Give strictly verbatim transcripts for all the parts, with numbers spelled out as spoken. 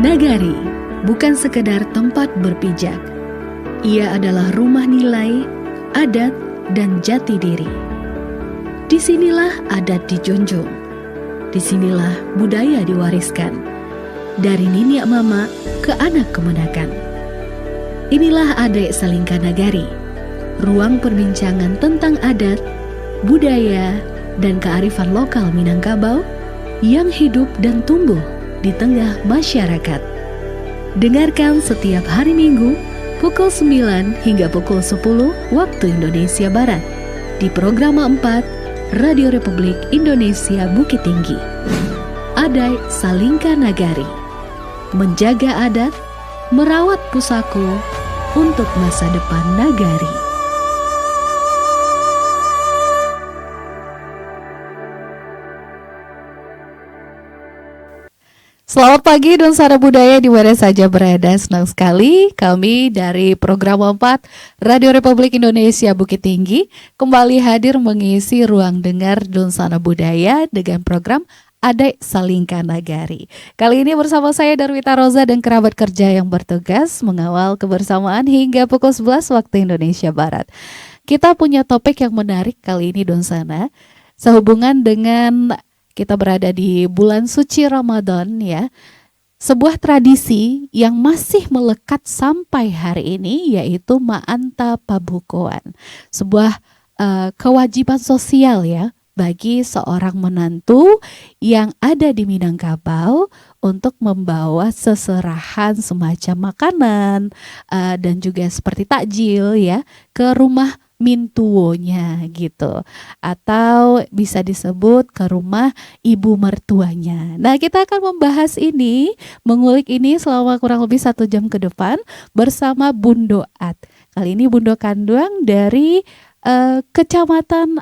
Nagari bukan sekadar tempat berpijak. Ia adalah rumah nilai, adat, dan jati diri. Di sinilah adat dijunjung. Di sinilah budaya diwariskan. Dari niniak mamak ke anak kemenakan. Inilah Adaik Salingka Nagari, ruang perbincangan tentang adat, budaya, dan kearifan lokal Minangkabau yang hidup dan tumbuh di tengah masyarakat. Dengarkan setiap hari Minggu pukul sembilan hingga pukul sepuluh waktu Indonesia Barat di Programa empat Radio Republik Indonesia Bukittinggi. Adaik Salingka Nagari. Menjaga adat, merawat pusako untuk masa depan nagari. Selamat pagi, Dunsana Budaya di mana saja berada. Senang sekali kami dari Programa empat Radio Republik Indonesia Bukittinggi kembali hadir mengisi ruang dengar Dunsana Budaya dengan program Adaik Salingka Nagari. Kali ini bersama saya Darwita Roza dan kerabat kerja yang bertugas mengawal kebersamaan hingga pukul sebelas waktu Indonesia Barat. Kita punya topik yang menarik kali ini, Dunsana, sehubungan dengan kita berada di bulan suci Ramadan, ya. Sebuah tradisi yang masih melekat sampai hari ini, yaitu maanta pabukoan. Sebuah, eh, kewajiban sosial, ya, bagi seorang menantu yang ada di Minangkabau untuk membawa seserahan semacam makanan, eh, dan juga seperti takjil, ya, ke rumah mintuonya gitu, atau bisa disebut ke rumah ibu mertuanya. Nah, kita akan membahas ini, mengulik ini selama kurang lebih satu jam ke depan bersama Bundo At. Kali ini Bundo Kanduang dari, eh, Kecamatan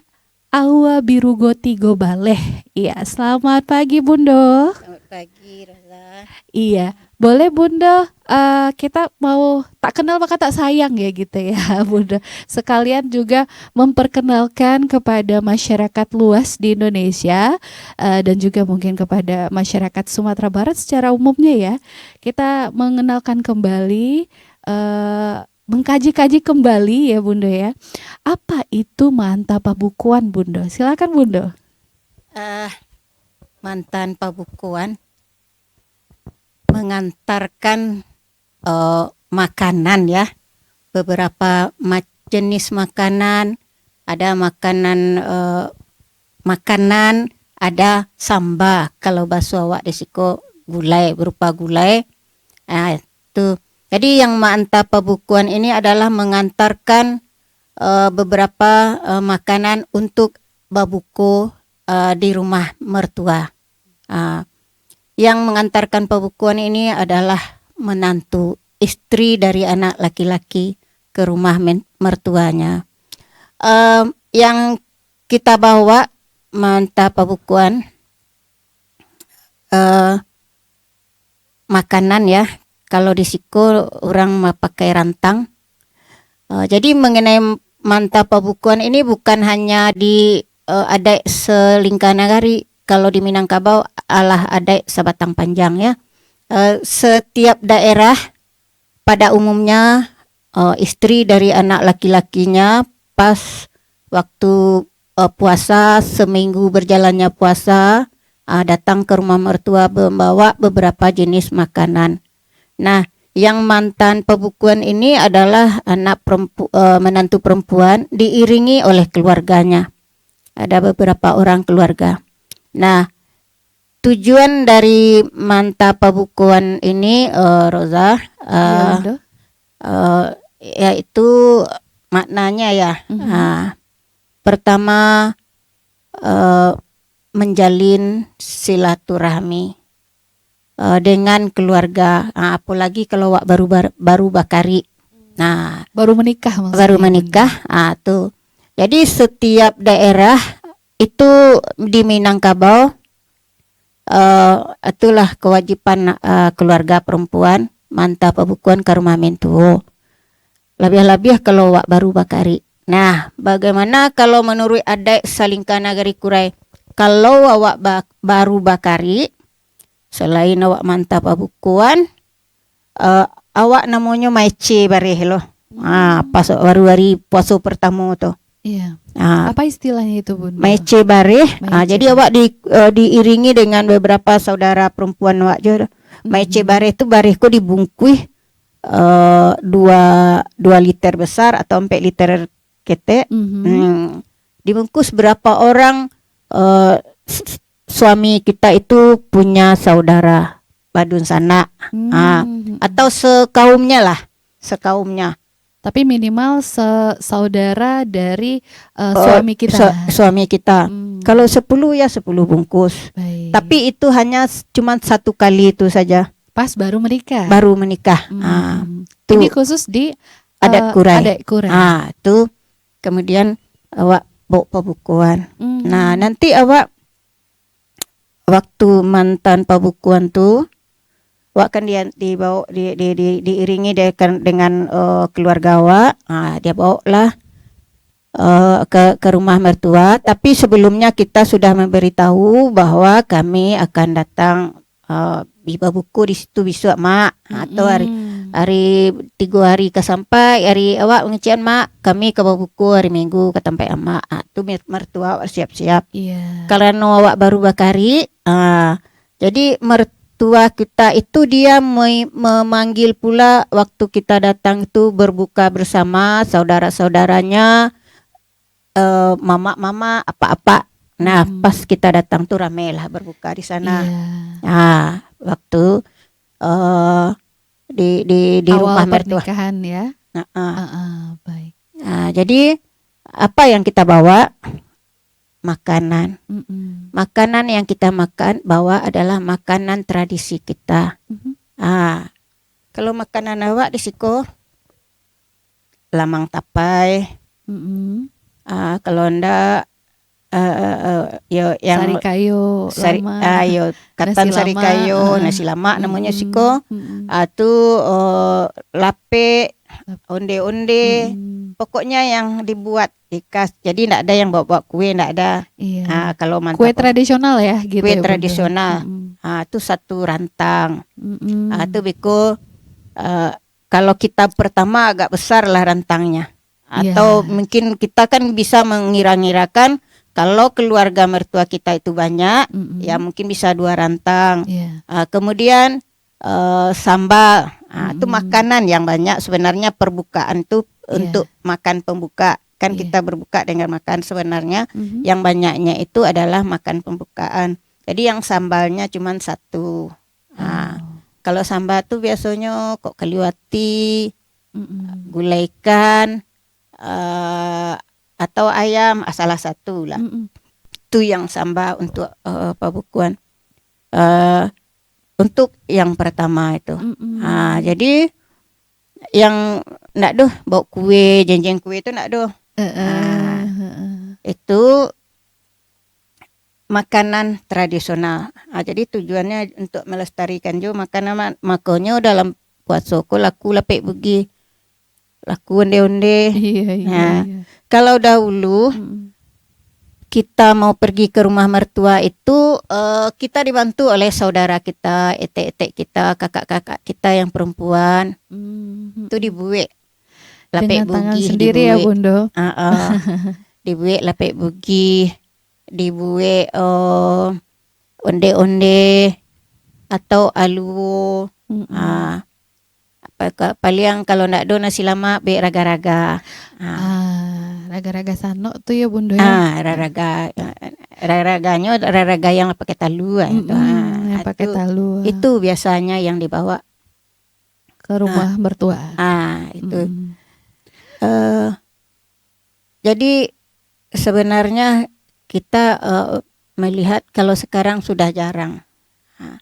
Aua Birugo Tigo Baleh. Iya, selamat pagi, Bundo. Selamat pagi, Roza. Iya, boleh, Bundo, eh, kita mau tak kenal maka tak sayang, ya, gitu, ya, Bundo. Sekalian juga memperkenalkan kepada masyarakat luas di Indonesia, eh, dan juga mungkin kepada masyarakat Sumatera Barat secara umumnya, ya. Kita mengenalkan kembali, eh, mengkaji-kaji kembali, ya, Bundo, ya. Apa itu maanta pabukoan, Bundo? Silakan, Bundo. Eh, maanta pabukoan mengantarkan, eh, makanan, ya. Beberapa mac-, jenis makanan, ada makanan, eh, makanan, ada samba, kalau baso awak di siko gulai, berupa gulai. Ah, tu. Jadi, yang maanta pabukoan ini adalah mengantarkan, eh, beberapa, eh, makanan untuk babuko, eh, di rumah mertua. Ah, yang mengantarkan pabukoan ini adalah menantu, istri dari anak laki-laki ke rumah men-, mertuanya. Em, yang kita bawa maanta pabukoan, eh, makanan, ya. Kalau di siko urang mapakai rantang. Eh, jadi, mengenai maanta pabukoan ini bukan hanya di, eh, Adaik Salingka Nagari. Kalau di Minangkabau, alah Adaik Sabatang Panjang, ya. Eh, setiap daerah pada umumnya, eh, istri dari anak laki-lakinya pas waktu, eh, puasa, seminggu berjalannya puasa, ah, datang ke rumah mertua membawa beberapa jenis makanan. Nah, yang maanta pabukoan ini adalah anak perempu-, eh, menantu perempuan diiringi oleh keluarganya. Ada beberapa orang keluarga. Nah, tujuan dari maanta pabukoan ini, eh, Roza, eh, Iya, Bundo. eh, yaitu maknanya, ya. Mhm. Ah, pertama, eh, menjalin silaturahmi, eh, dengan keluarga. Ah, apalagi kalau awak baru bar-, baru bakarik. Nah, Baru menikah maksudnya, baru Bundo. menikah, ah, tu. Jadi, setiap daerah itu di Minangkabau, eh, itulah kewajiban, eh, keluarga perempuan maanta pabukoan ka rumah mintuo. Labiah-labiah kalau awak baru bakarik. Nah, bagaimana kalau menurut Adaik Salingka Nagari Kurai? Kalau awak ba-, baru bakarik, selain awak maanta pabukoan, eh, awak namonyo maece bareh lo. Ah, pas baru hari puaso pertamo tu. Iya. Ah, Apa istilahnya itu, Bunda? Maece bareh. Ah, Maece jadi bareh. Awak di, eh, diiringi dengan beberapa saudara perempuan awak je. Maece Mm-mm. Bareh tu, bareh ko dibungkuih eh, dua dua liter besar atau ampek liter ketek. Mhm. Hmm. Dibungkus berapa orang eh, s- s- suami kita itu punya saudara badunsanak. Hmm. Ah, atau sekaumnya lah, sekaumnya. Tapi minimal se- saudara dari uh, Eh, suami kita. su- suami kita. Hmm. Kalau sepuluh ya sepuluh bungkus. Baik. Tapi itu hanya s- cuman satu kali itu saja. Pas baru menikah. Baru menikah. Hmm. Ah, tu Ini khusus di adat uh, Kurai. Adat Kurai. Ah, tu kemudian awak bawa pabukuan. Hmm. Nah, nanti awak waktu mantan pabukuan tu, awak kan dia dibawa di, di, di, diiringi dia kan dengan uh, keluarga awak. Ah, dia bawa lah uh, ke ke rumah mertua. Tapi sebelumnya kita sudah memberitahu bahwa kami akan datang uh, bi babuku di situ bisuak, Mak. Ha, tu hari Mm-mm. hari tigo hari ka sampai, hari awak mangecekan, Mak, kami ka babuku hari Minggu ka tampek Amak. Ha, tu mer- mertua awak siap-siap. Iya. Karano awak baru bakari, ha, jadi mertua kita itu dia me- memanggil pula waktu kita datang tu berbuka bersama saudara-saudaranya, eh, mamak-mamak, apak-apak. Nah, Hmm. pas kita datang tu ramailah berbuka di sana. Iya. Nah, waktu eh di di di Awal rumah mertua. Pernikahan ya. Nah, ah. Ah, ah, baik. Nah, jadi apa yang kita bawa? Makanan. Mm-mm. Makanan yang kita makan bawa adalah makanan tradisi kita. Mhm. Ah, kalau makanan awak di siko lamang tapai. Mm-mm. Ah, kalau ndak eh, eh, eh, yo yang Sarikayo, sari, lamak, ah, yo katan nasi lamak, sarikayo, ah, nasi lamak namonyo mm-mm, siko. mm-mm. Ah, tu eh, lapek, Lap- onde-onde. Mm-mm. Pokoknya yang dibuat ikas. Jadi ndak ada yang bawa-bawa kue, ndak ada. Iya. Ah, kalau Kue mantap tradisional ya gitu kue ya, Bunda? Tradisional. Mm-mm. Ah, tu satu rantang. Mm-mm. Ah, tu biko eh, kalau kita pertama agak besar lah rantangnya. Atau Iya. Mungkin kita kan bisa mengira-ngirakan kalau keluarga mertua kita itu banyak, Mm-mm. ya mungkin bisa dua rantang. Iya. Ah, kemudian eh, sambal, ah, itu Mm-mm. Makanan yang banyak sebenarnya perbukaan tu Iya. Untuk makan pembuka. Kan Iya. Kita berbuka dengan makan sebenarnya Mhm. Yang banyaknya itu adalah makan pembukaan. Jadi yang sambalnya cuma satu. Ah, Oh. Kalau sambal tu biasanya kok kayu ati, Mm-mm. gulai ikan, eh, atau ayam, ah, salah satu lah. Mm-mm. Tu yang sambal untuk eh, pabukuan. Eh, untuk yang pertama itu. Mm-mm. Ah, jadi yang ndak doh bawa kue, jenjeng kue tu ndak doh. Heeh, Ah. Heeh. Itu makanan tradisional. Ah, jadi tujuannya untuk melestarikan juga makanan ma- makonyo dalam puaso ko laku lapek bugi, laku onde-onde. Iya, iya, Nah, iya. Kalau dahulu Mm-mm. kita mau pergi ke rumah mertua itu eh, kita dibantu oleh saudara kita, etek-etek kita, kakak-kakak kita yang perempuan. Mm-mm. Tu dibuek lapek Dengan tangan bugi, sendiri ya, dibuek. Bunda. Ah, ah. Dibuek lapek bugi, dibuek eh, onde-onde atau aluo. Mm-mm. Ah, apa ka- paling kalau ndak do nasi lamak, buek raga-raga. Ah. Ah, raga-raga sanok tu ya, Bunda ya. Ah, raraga, raraganyo raraga yang pakai talua itu. Mm-mm, Ah, yang pakai itu, talua. Itu biasanya yang dibawa. Ke rumah mertua. Ah, itu. Mm-mm. Eh, jadi sebenarnya kita eh, melihat kalau sekarang sudah jarang. Ha.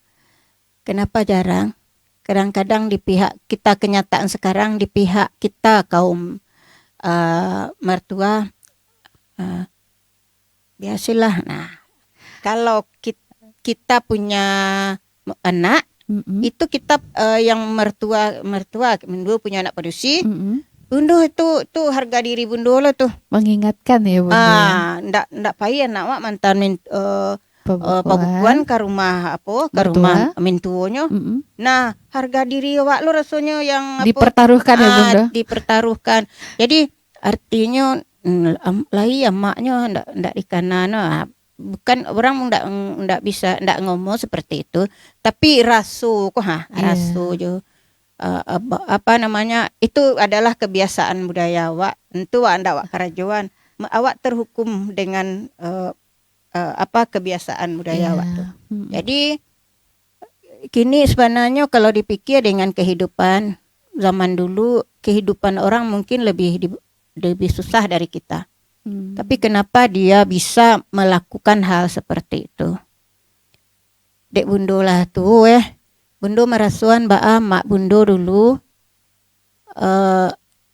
Kenapa jarang? Kadang-kadang di pihak kita, kenyataan sekarang di pihak kita kaum eh, mertua eh, biasalah. Nah, kalau kit- kita punya anak Mm-mm. itu kita eh, yang mertua mertua Bundo punya anak padusi, Mm-mm. Bundo itu tu harga diri Bundo lo tu. Mengingatkan ya, Bunda. Ah, ndak ndak payah nak awak mantan min, eh, eh, pabukuan ka rumah apo, ka Mertua. Rumah mintuonyo. Mm-mm. Nah, harga diri awak lo rasonyo yang apo, Dipertaruhkan ya, ah, Bunda? Dipertaruhkan. Jadi artinyo, mm, am- lai amaknyo ndak ndak dikana no. Ah, bukan orang ndak ndak bisa ndak ngomong seperti itu, tapi raso ko ha, Iya. Raso jo. Eh, apa, apa namanya, itu adalah kebiasaan budaya awak. Tentu awak ndak awak karajoan. Me- Awak terhukum dengan eh, eh, apa kebiasaan budaya Iya. awak tu. Mm-mm. Jadi kini sebenarnya kalau dipikir dengan kehidupan zaman dulu, kehidupan orang mungkin lebih di, lebih susah dari kita. Hmm. Tapi kenapa dia bisa melakukan hal seperti itu? Dek Bundo lah tu eh. Bundo marasoan baa mak Bundo dulu, eh,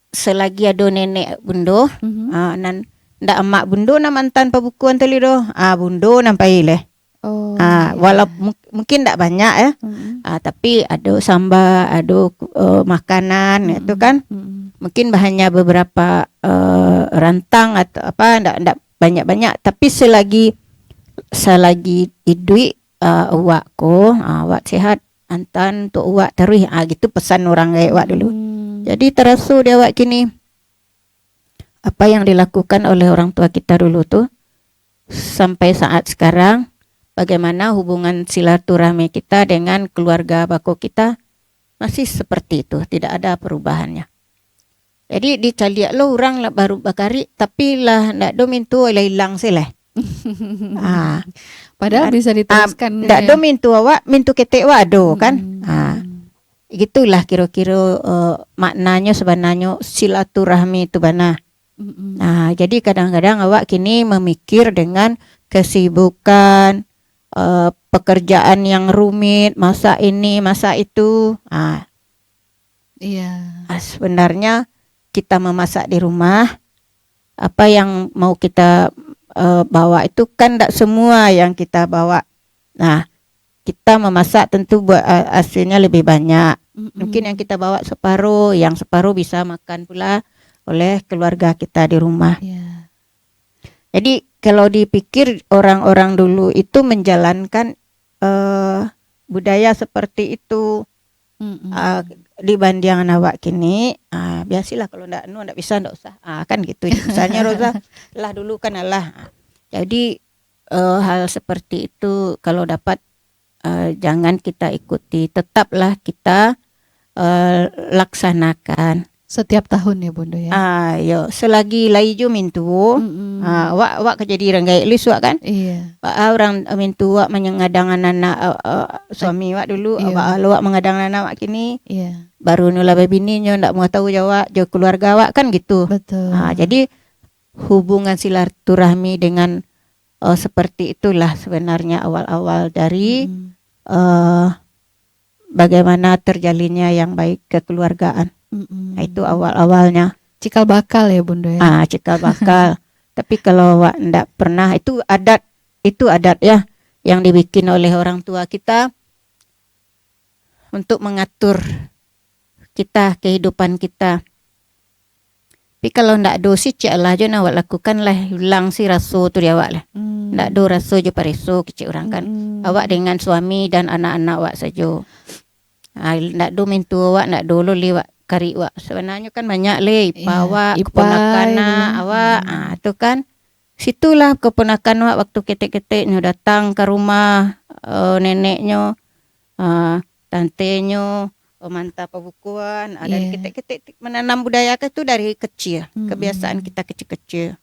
selagi ado nenek Bundo, Mhm. ah, nan ndak amak Bundo nan mantan pabukuan tadi doh. Ah, Bundo nan pai leh. Oh, Ah, iya. Walau mung- mungkin ndak banyak ya. Mm-mm. Ah, tapi ado samba, ado eh, makanan itu Mm-mm. Kan. Mm-mm. Mungkin ba- hanya beberapa eh, rantang atau apa, ndak ndak banyak-banyak, tapi selagi selagi iduik eh, awak ko, ah, awak sehat, antan untuk awak taruih. Ah, gitu pesan orang gaek awak dulu. Hmm. Jadi taraso di awak kini apa yang dilakukan oleh orang tua kita dulu tu sampai saat sekarang, bagaimana hubungan silaturahmi kita dengan keluarga bako kita masih seperti itu, tidak ada perubahannya. Jadi dicaliak lo urang lah baru bakarik, tapi lah ndak do mintuo lah ilang se lah. Ah, Padahal Ndak- bisa diteruskan. Ndak do mintuo awak, mintuo ketek awak ado kan. Hmm. Ah, gitulah kiro-kiro eh, maknanyo sebenarnyo silaturahmi tu bana. Mm-mm. Nah, jadi kadang-kadang awak kini memikir dengan kesibukan, eh, pekerjaan yang rumit, masak ini, masak itu. Ah, Iya. ah, sebenarnya kita memasak di rumah, apa yang mau kita eh, bawa itu kan ndak semua yang kita bawa. Nah, kita memasak tentu buat eh, hasilnya lebih banyak. Mm-mm. Mungkin yang kita bawa separuh, yang separuh bisa makan pula oleh keluarga kita di rumah. Iya. Jadi kalau dipikir orang-orang dulu itu menjalankan eh, budaya seperti itu Mm-mm. ah, dibandingan awak kini, ah, biasalah kalau ndak anu ndak bisa ndak usah. Ah, kan gitu je. Misalnya Roza lah dulu kan alah. Ah, Jadi eh, hal seperti itu kalau dapat eh, jangan kita ikuti, tetaplah kita eh, laksanakan. Setiap tahun ya Bunda ya. Ah, yo, selagi lai jo mintuo, Mm-mm. ah, awak awak ka jadi urang gaek lih suak kan? Iya. Baa urang eh, mintuo awak mangadang anak eh, eh, suami awak dulu, Iya. Baa lo awak mangadang anak awak kini. Iya. Baru nu lah babini nyo ndak mau tahu jo awak, jo keluarga awak kan gitu. Betul. Ah, jadi hubungan silaturahmi dengan eh, seperti itulah sebenarnya awal-awal dari Mm-mm. eh, bagaimana terjalinnya yang baik kekeluargaan. Mm-mm. Nah, itu awal-awalnya. Cikal bakal ya Bunda ya. Ah, cikal bakal. Tapi kalau awak ndak pernah, itu adat, itu adat ya yang dibikin oleh orang tua kita untuk mengatur kita, kehidupan kita. Tapi kalau ndak do si cek alah jo nak awak lakukan lah, hilang si raso tu di awak lah. Hmm. Ndak do raso jo pareso kecek orang kan. Mm-mm. Awak dengan suami dan anak-anak awak sajo. Ah, ndak do mintuo awak, ndak do lo lewat karik awak. Sebenarnyo kan banyak leh, ipa Iya, awak, ipa, keponakan iya. Awak, Hmm. ah, tu kan. Situlah keponakan awak waktu ketek-ketek nyo datang ka rumah eh, neneknyo, eh, tantenyo, eh, manta pabukuan, ah, dari Iya. ketek-ketek ti- menanam budaya ka tu dari kecil, Mm-mm. kebiasaan kita kecil-kecil.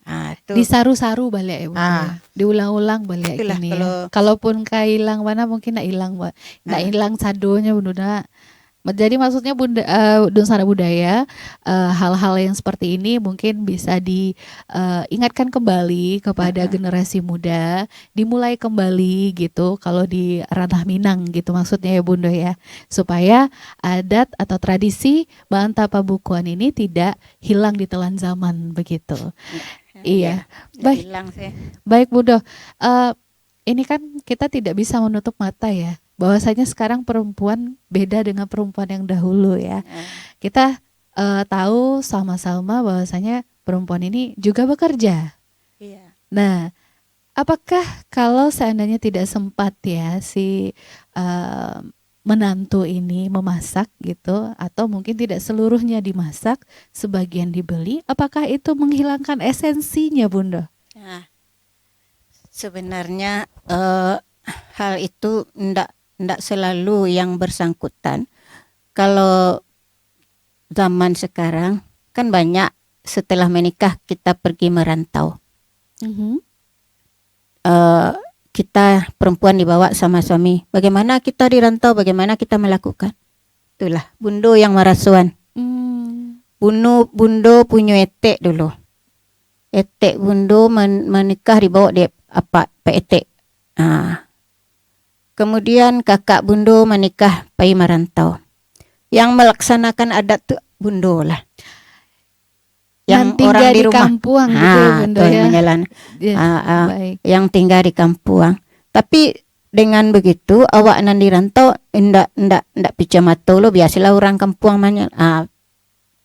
Ah, tu. Disaru-saru baliak ya Bunda Ah. ya. Diulang-ulang baliak Itulah kini kalau ya. Kalaupun ka ilang bana mungkin nak ilang ba- nak Ah. ilang sadonya Bunda. Ma- Jadi maksudnya Bunda eh, Dunsanak Budaya eh, hal-hal yang seperti ini mungkin bisa di eh, ingatkan kembali kepada Ah, ah. generasi muda, dimulai kembali gitu kalau di ranah Minang gitu maksudnya ya Bunda ya. Supaya adat atau tradisi baanta pabukuan ini tidak hilang ditelan zaman begitu. Iya. Ya, ndak Baik. Hilang sih. Baik Bunda. Eh, ini kan kita tidak bisa menutup mata ya bahwasanya sekarang perempuan beda dengan perempuan yang dahulu ya. Ah, Kita eh, tahu sama-sama bahwasanya perempuan ini juga bekerja. Iya. Nah, Apakah kalau seandainya tidak sempat ya si, eee, menantu ini memasak gitu, atau mungkin tidak seluruhnya dimasak, sebagian dibeli, apakah itu menghilangkan esensinya, Bunda? Nah, sebenarnya, eh, hal itu ndak, ndak selalu yang bersangkutan. Kalau zaman sekarang, kan banyak setelah menikah kita pergi merantau. Mhm. Eh, kita perempuan dibawa sama suami. Bagaimana kita di rantau, bagaimana kita melakukan? Itulah, Bundo yang marasoan. Hmm. Bundo, Bundo punyo etek dulu. Etek Bundo men-, menikah dibawa dek apak, Pak Etek. Ah. Kemudian kakak Bundo menikah pai marantau. Yang melaksanakan adat tu Bundo lah. Yang Nan tingga orang di di rumah. kampuang gitu ya, Ha, Bundo, betul, ya. menjalan. Ya, Ah, ah. baik. Yang tingga di kampuang. Tapi dengan begitu, awak nan di rantau indak, indak, indak picah mato lo, biasalah urang kampuang manya-, ah,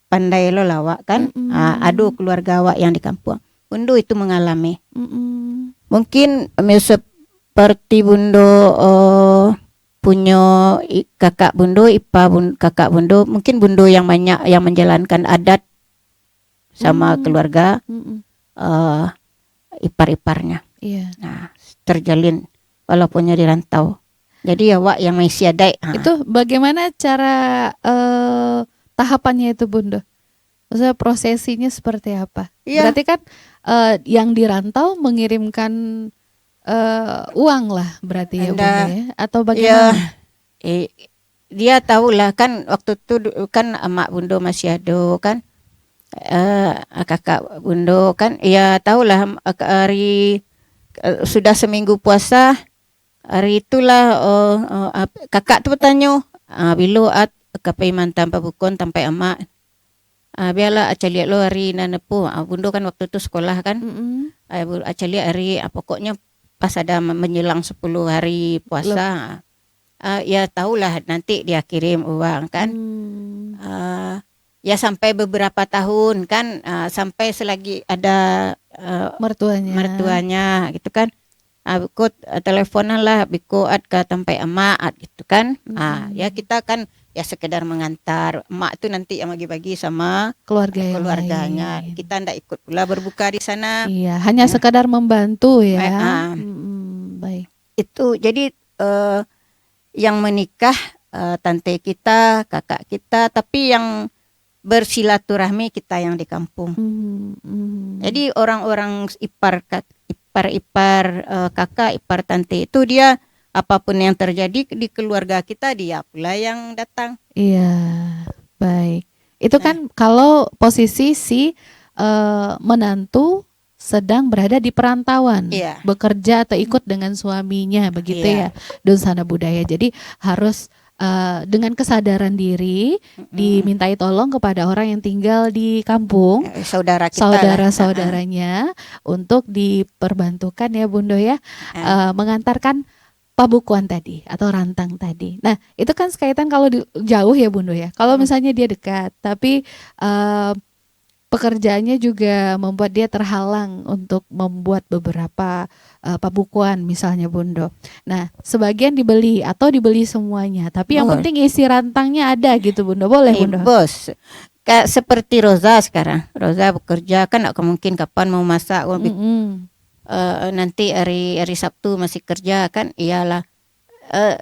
pandai lo lah awak kan. Mm-mm. Ah, ado keluarga awak yang di kampuang. Bundo itu mengalami. Mm-mm. Mungkin seperti Bundo, eh, punyo i-, kakak Bundo, ipa Bun-, kakak Bundo, mungkin Bundo yang banyak yang menjalankan adat sama Hmm. keluarga, Mm-mm. eh, ipar-iparnya. Iya. Nah, terjalin walaupunnya di rantau. Jadi awak yang maisi adaik, ha. Itu bagaimana cara, eh, tahapannya itu, Bundo? Maksudnya prosesinya seperti apa? Iya. Berarti kan, eh, yang di rantau mengirimkan, eh, uang lah berarti ya, Bundo, Anda, ya? Atau iya. bagaimana? Eh, dia tahulah kan waktu tu du-, kan amak Bundo masih ado kan, eh, kakak Bundo kan, ya tahulah, em, ak-, hari, eh, sudah seminggu puasa, hari itulah, oh, oh, ap-, kakak tu batanyo, ah, "Bilo At ka pai maanta pabukoan tampek amak?" Ah, "Bialah, Aca liek lo hari nan apo." Ah, Bundo kan waktu tu sekolah kan. Mm-mm. Ah, Bu-, Aca liek hari, ah, pokoknyo pas ada me-, menjelang sepuluh hari puasa. Lep- Ah, ya tahulah nanti dia kirim uang kan. Hmm. Ah, ya sampai beberapa tahun kan, ah, sampai selagi ada, eh, Mertuanya. mertuanya gitu kan. Ah, biko, eh, teleponan lah, "Biko At ka tampek amak At," gitu kan. Ah, Mm-mm. ya kita kan ya sekedar mengantar. Emak tu nanti yang bagi-bagi sama Keluarga yang keluarganya. lain. Kita ndak ikut pula berbuka di sana. Iya, hanya Ya. sekadar membantu ya. Eh, ah. Mm-mm, baik. Itu jadi, eh, yang menikah, eh, tante kita, kakak kita, tapi yang bersilaturahmi kita yang di kampung. Mhm, mhm. Jadi orang-orang ipar kak-, ipar-ipar, eh, kakak, ipar tante itu dia apapun yang terjadi di keluarga kita, dia pula yang datang. Iya, baik. Itu Nah. kan kalau posisi si, eh, menantu sedang berada di perantauan, Iya. bekerja atau ikut dengan suaminya, begitu Iya. ya, Dunsana Budaya. Jadi harus, eh, dengan kesadaran diri, Mm-mm. dimintai tolong kepada orang yang tinggal di kampung, Eh, saudara kita lah. saudara-saudaranya, untuk diperbantukan ya, Bundo ya, Ah. eh, mengantarkan pabukuan tadi atau rantang tadi. Nah, itu kan sekaitan kalau di, jauh ya, Bundo ya. Kalau Hmm. misalnya dia dekat, tapi, eh, pekerjaannya juga membuat dia terhalang untuk membuat beberapa, eh, pabukuan misalnya, Bundo. Nah, sebagian dibeli atau dibeli semuanya, tapi yang Boleh. penting isi rantangnya ada gitu, Bundo. Boleh, Eh, Bundo? Bos, ka-, seperti Roza sekarang. Roza bekerja, kan ndak mungkin kapan mau masak, wong bi-, Mm-mm. eh, nanti hari, hari Sabtu masih kerja, kan? Iyalah. Eh,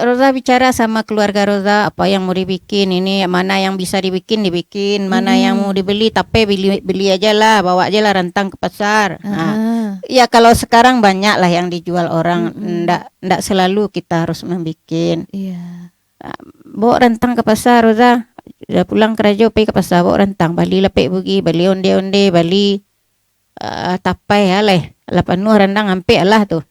Roza bicara sama keluarga Roza, apa yang mau dibikin ini, mana yang bisa dibikin, dibikin, mana yang Hmm. mau dibeli, tapi beli, beli aja lah, bawa aja lah rantang ke pasar. Nah, Aha. ya kalau sekarang banyak lah yang dijual orang, Mm-mm. ndak, ndak selalu kita harus membikin. Iya. Ah, bawa rantang ke pasar, Roza. Dah pulang karajo, pai ka pasar, bawa rantang, bali lapek bugi, bali onde-onde, bali, ah, tapai, alai. Lah panuah randang, ampek lah tu.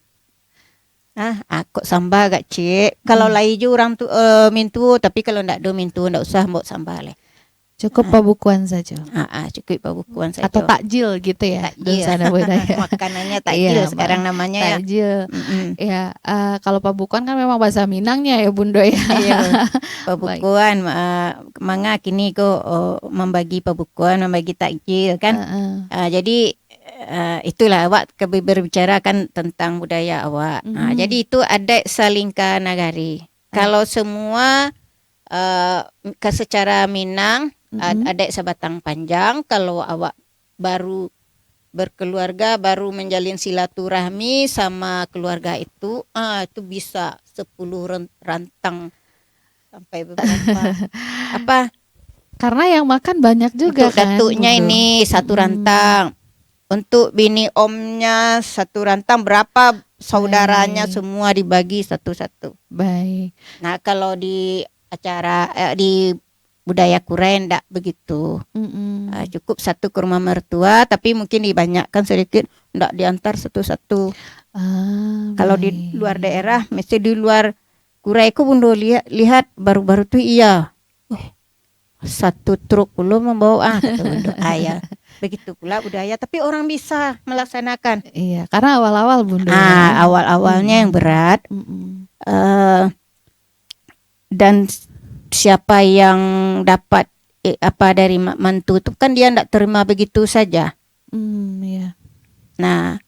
Ah, ah, kok samba agak ciek. Kalau Hmm. lai jo urang tu, eh, mintuo, tapi kalau ndak ado mintuo, ndak usah bawa samba lai. Cukup Ah. pabukuan sajo. Ah, ah, cukup pabukuan sajo. Atau takjil gitu ya, Takjil. Dunsana Budaya. Makanannya takjil Iya, sekarang ma-, namanya ya. takjil. Mm-mm. Ya, eh, kalau pabukuan kan memang bahasa Minangnya ya, Bundo ya. Iya. Baik. Pabukuan, eh, manga kini ko, oh, membagi pabukuan, membagi takjil kan. Heeh. Ah, jadi, eh, uh, itulah awak ke berbicara kan tentang budaya awak. Ah, Mhm. Jadi itu adat salingka nagari. Ah. Kalau semua, uh, ke secara Minang, ad-, Mhm. adat sabatang panjang, kalau awak baru berkeluarga, baru menjalin silaturahmi sama keluarga itu, ah, itu bisa sepuluh ren-, rantang sampai beberapa. Apa? Karena yang makan banyak juga. Untuk kan, datuknya Bunda? Ini satu Mm-mm. rantang. Untuk bini omnya satu rantang, berapa saudaranya Baik. semua dibagi satu-satu. Baik. Nah, kalau di acara, eh, di budaya Kurai ndak begitu. Mm-mm. Ah, cukup satu ke rumah mertua, tapi mungkin dibanyakkan sedikit, ndak diantar satu-satu. Ah, Kalau di baik. luar daerah, mesti di luar Kurai ko Bundo lihat, lihat baru-baru tu iya. "Weh, satu truk pulo mambawa," ah, kata Bundo. Ah, ya. Begitu pula budaya, tapi orang bisa melaksanakan. Iya, karena awal-awal, Bundo, Ah, ya. awal-awalnya yang Mm-mm. berat. Mm-mm. Eh, dan siapa yang dapat, eh, apa dari ma-, mantu tu kan dia ndak terima begitu saja. Hmm, iya. Nah,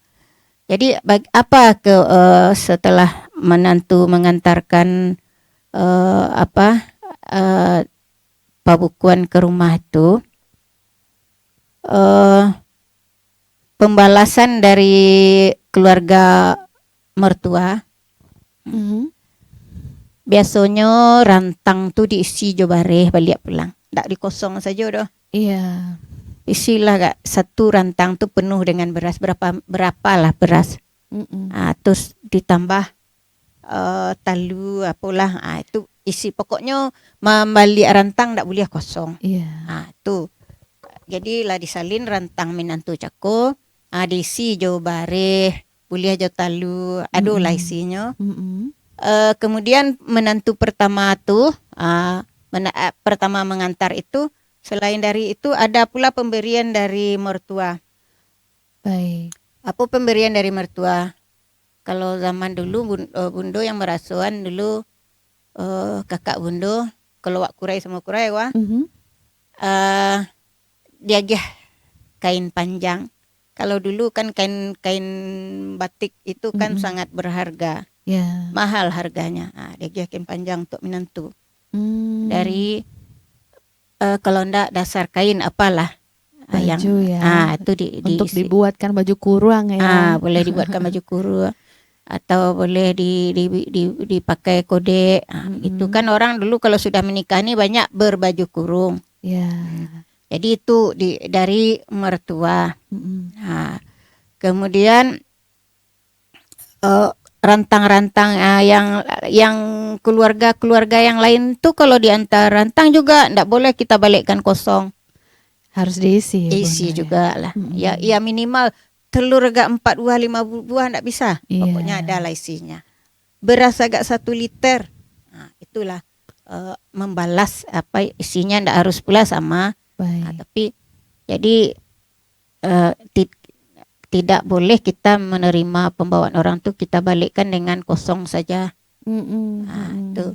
jadi bag-, apa ke, eh, setelah menantu mengantarkan, eh, apa, eh, pabukuan ke rumah tu, eh, pembalasan dari keluarga mertua, Mhm. biasonyo rantang tu diisi jo bareh baliak pulang. Ndak dikosong sajo doh. Iya. Isilah gak satu rantang tu penuh dengan beras. Berapa, berapalah beras. Mm-mm. Ah, terus ditambah, eh, talu, apolah. Ah, itu isi. Pokoknyo mambaliak rantang ndak buliah kosong. Iya. Ah, tu. Jadi lah disalin rantang minantu cako, ah, diisi jo bareh, buliah jo talu, ado lah Mm-mm. isinyo. Mm-mm. Eh, kemudian menantu pertama tu, ah, mena-, ah, pertama mengantar itu, selain dari itu ada pula pemberian dari mertua. Baik. Apo pemberian dari mertua? Kalau zaman dulu, Bun-, eh, Bundo yang marasoan dulu, eh, kakak Bundo, kalau wak Kurai samo Kurai wah, Mhm. eh, diagiah kain panjang. Kalau dulu kan kain, kain batik itu kan Mm-mm. sangat berharga, Ya. mahal harganya. Ah, diagiah kain panjang untuk minantu. Hmm. Dari, eh, kalau ndak dasar kain apalah. Ah, yang, Baju, ya. ah, tu di, di Untuk isi. dibuatkan baju kuruang, ya. Ah, boleh dibuatkan baju kuruang. Atau boleh di, di, di, dipakai kodek. Ah, Mm-mm. gitu kan orang dulu kalau sudah menikah ni banyak berbaju kurung. Ya. Hmm. Jadi itu di, dari mertua. Mm-mm. Ah, kemudian, eh, rantang-rantang, ah, yang, yang keluarga-keluarga yang lain tu kalau diantar rantang juga ndak boleh kita balikkan kosong. Harus diisi, ya, Isi Bunda, ya. jugalah. Mm-mm. Ya, ya minimal telur agak empat buah, lima bu-, buah ndak bisa. Iya. Pokoknya adalah isinya. Beras agak satu liter. Nah, itulah, eh, membalas apa isinya ndak harus pula sama. Baik. Nah, tapi jadi, eh, ti-, tidak boleh kita menerima pembawaan orang tu, kita balikkan dengan kosong saja. Mm-mm, Nah, mm-mm. tu.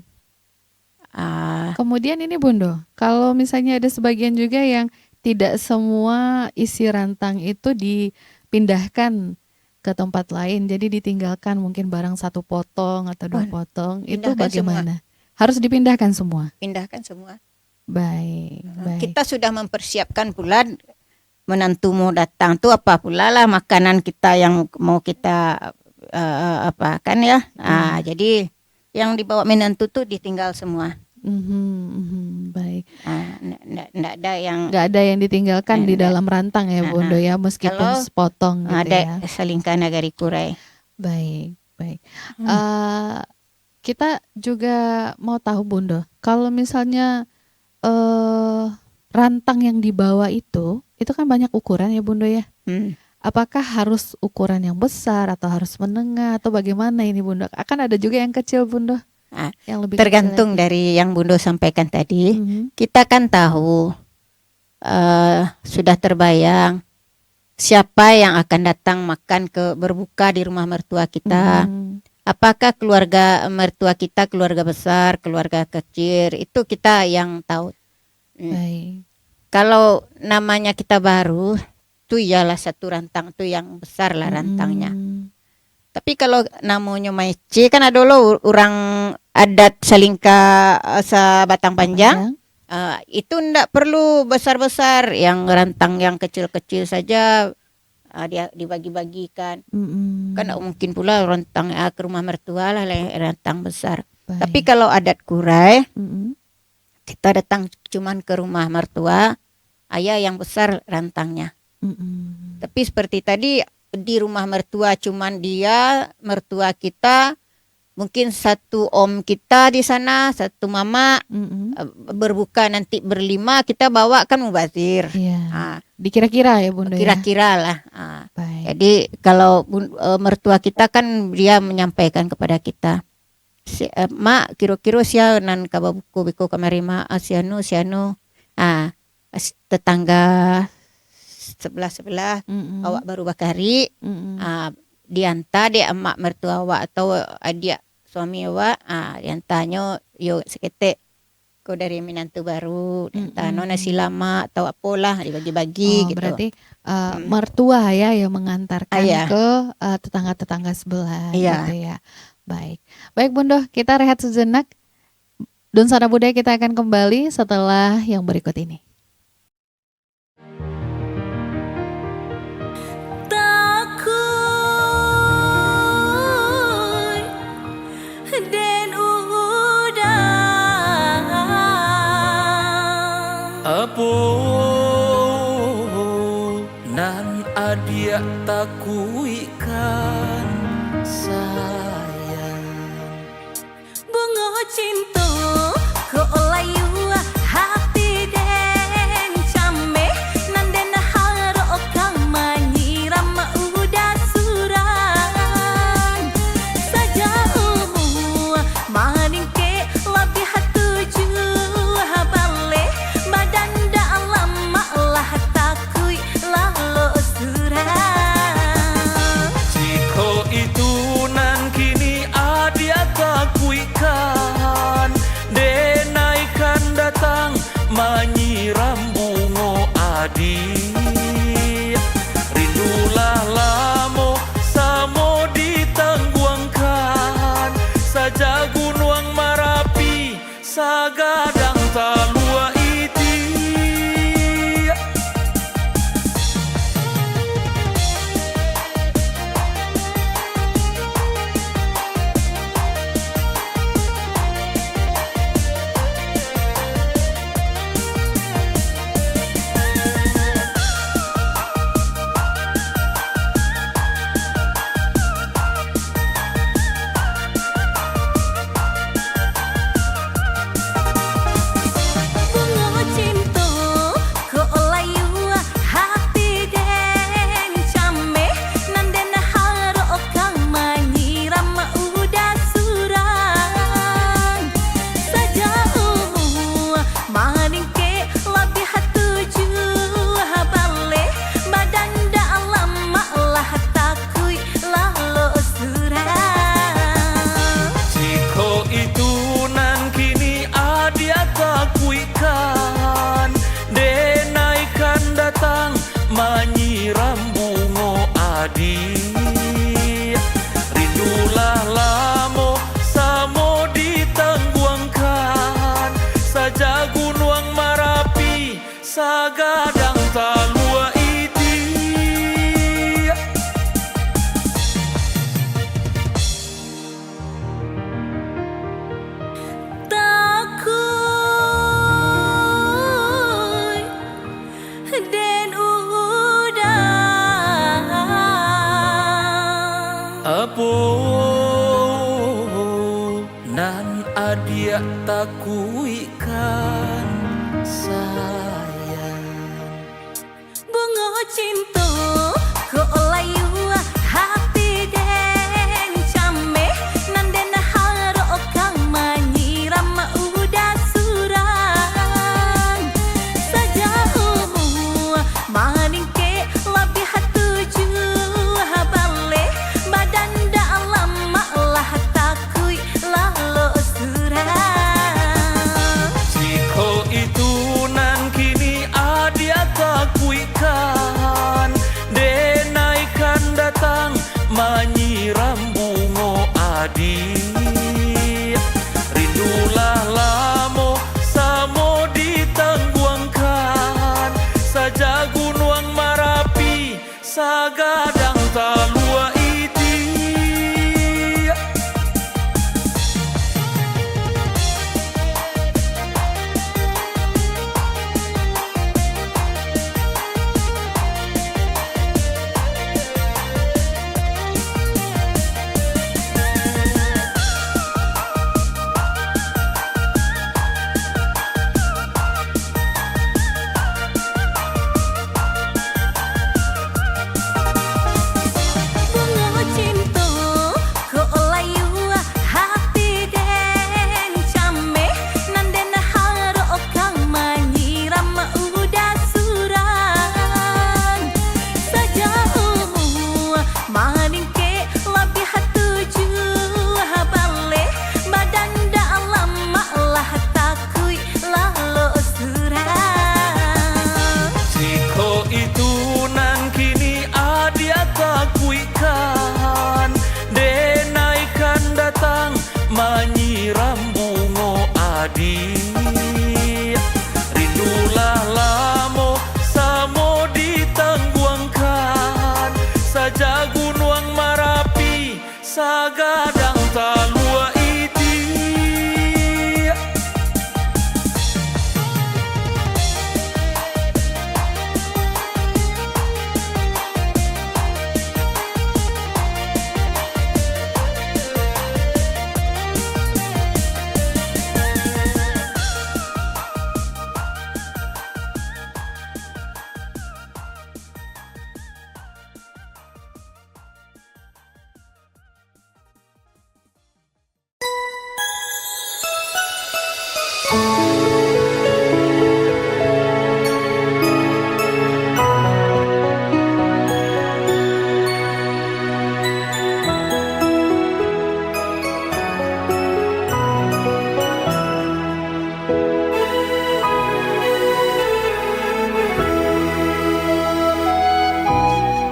Ah. Kemudian ini, Bundo, kalau misalnya ada sebagian juga yang tidak semua isi rantang itu dipindahkan ke tempat lain, jadi ditinggalkan mungkin barang satu potong atau dua Pun, potong, itu pindahkan semua. bagaimana? Harus dipindahkan semua? Pindahkan semua. Baik, Heeh, baik. kita sudah mempersiapkan pula menantu mau datang tu apa pula lah makanan kita yang mau kita, eh, apa kan ya. Ah, Hmm. jadi yang dibawa menantu tu ditinggal semua. Mhm, mhm, baik. Ah, ndak, ndak, ndak ada yang Nggak ada yang ditinggalkan Eh, di ndak. dalam rantang ya, Ah, Bundo, ah. ya, meskipun Kalau sepotong gitu ada ya. selingkah nagari kurai. Baik, baik. Hmm. Eh, kita juga mau tahu, Bundo, kalau misalnya, eh, rantang yang dibawa itu, itu kan banyak ukuran ya, Bundo, ya? Hmm. Apakah harus ukuran yang besar atau harus menengah atau bagaimana ini, Bundo? Akan ada juga yang kecil, Bundo? Ah, Yang lebih kecil tergantung lagi. dari yang Bundo sampaikan tadi. Mhm. Kita kan tahu, eh, sudah terbayang siapa yang akan datang makan ke, berbuka di rumah mertua kita. Mhm. Apakah keluarga mertua kita keluarga besar, keluarga kecil, itu kita yang tahu. Hmm. Baik. Kalau namanya kita baru, tu ialah satu rantang tu yang besar lah rantangnyo. Mm-mm. Tapi kalau namonyo maece, kan ado lo u-, urang adat salingka, eh, sabatang panjang. Panjang. Eh, itu ndak perlu besar-besar, yang rantang yang kecil-kecil saja, eh, dia dibagi-bagikan. Mm-mm. Kan ndak mungkin pula rantang, ah, ke rumah mertua lah, le-, rantang besar. Tapi Baik. kalau adat Kurai, Mm-mm. kita datang cuman ke rumah mertua, aia yang besar rantangnyo. Mm-mm. Tapi seperti tadi, di rumah mertua cuman dia, mertua kita, mungkin satu om kita di sana, satu mamak, Mm-mm. eh, berbuka nanti berlima, kita bawa kan mubazir. Iya. Ah. Dikira-kira ya, Bunda, ya? Kira-kira lah. Ah. Baik. Jadi, kalau bun-, eh, mertua kita kan dia menyampaikan kepada kita. Si, eh, "Mak, kiro-kiro sia nan ka babuko beko kamari, Mak?" "Ah, si anu, si anu." Ah, s-, tetangga sebelah-sebelah, Mm-mm. awak baru bakari, Mm-mm. ah, dianta dek amak mertua awak atau adiak suami awak, ah, diantanyo yo saketek, "Ko dari minantu baru, diantano Mm-mm. nasi lamak atau apolah," dibagi-bagi Oh, gitu. berarti, eh, Hmm. mertua ya yang mengantarkan Ah, iya. ke, eh, tetangga-tetangga sebelah Iya. gitu ya. Baik. Baik, Bunda, kita rehat sejenak. Dunsana Budaya, kita akan kembali setelah yang berikut ini. Takuik den urang. Apo nan adiak takuikkan, sayang? Bungo cinto ko layu hati den cameh, nan den harokkan manyiram uda surang. Sajauh maningkek labiah tujuah baleh, badan dak lamak lah takuik lalok surang. Jikok itu nan kini adiak takuikkan, denai kan datang manyiram bungo adiak. Rindu lah lamo samo ditangguangkan, sajak Gunuang Marapi sagadang talua iti. Bungo cinto ko layu hati den cameh, nan den harokkan manyiram uda surang. Sajauh maningkek labiah tujuah baleh, badan dak lamak lah takuik lalok surang. Jikok itu nan kini adiak takuikkan, denai kan datang manyiram bungo adiak. Rindu lah lamo samo ditangguangkan, sajak Gunuang Marapi sagadang talua iti. Takuik den urang. Apo nan adiak takuikkan, sayang? Bungo cinto ko layu hati den cameh, nan den harokkan manyiram uda surang. Sajauh maningkek labiah tujuah baleh, badan dak lamak lah takuik lalok surang. Jikok itu nan kini Adik, rindulah lamo samo ditangguangkan, saja Gunuang Marapi, sagadang talua iti. Bungo cinto, kok layua hati den cameh, nan den harokkan manyiram udah surang. Sajauh maningkek labiah tujuah baleh, badan dak lamak lah takuik lalok surang. Siko itu nan kini adiak takuikkan, denaikan datang manyiram bungo adiak. Rindulah lamo samo ditangguangkan, saja Gunuang Marapi, sagadang talua iti.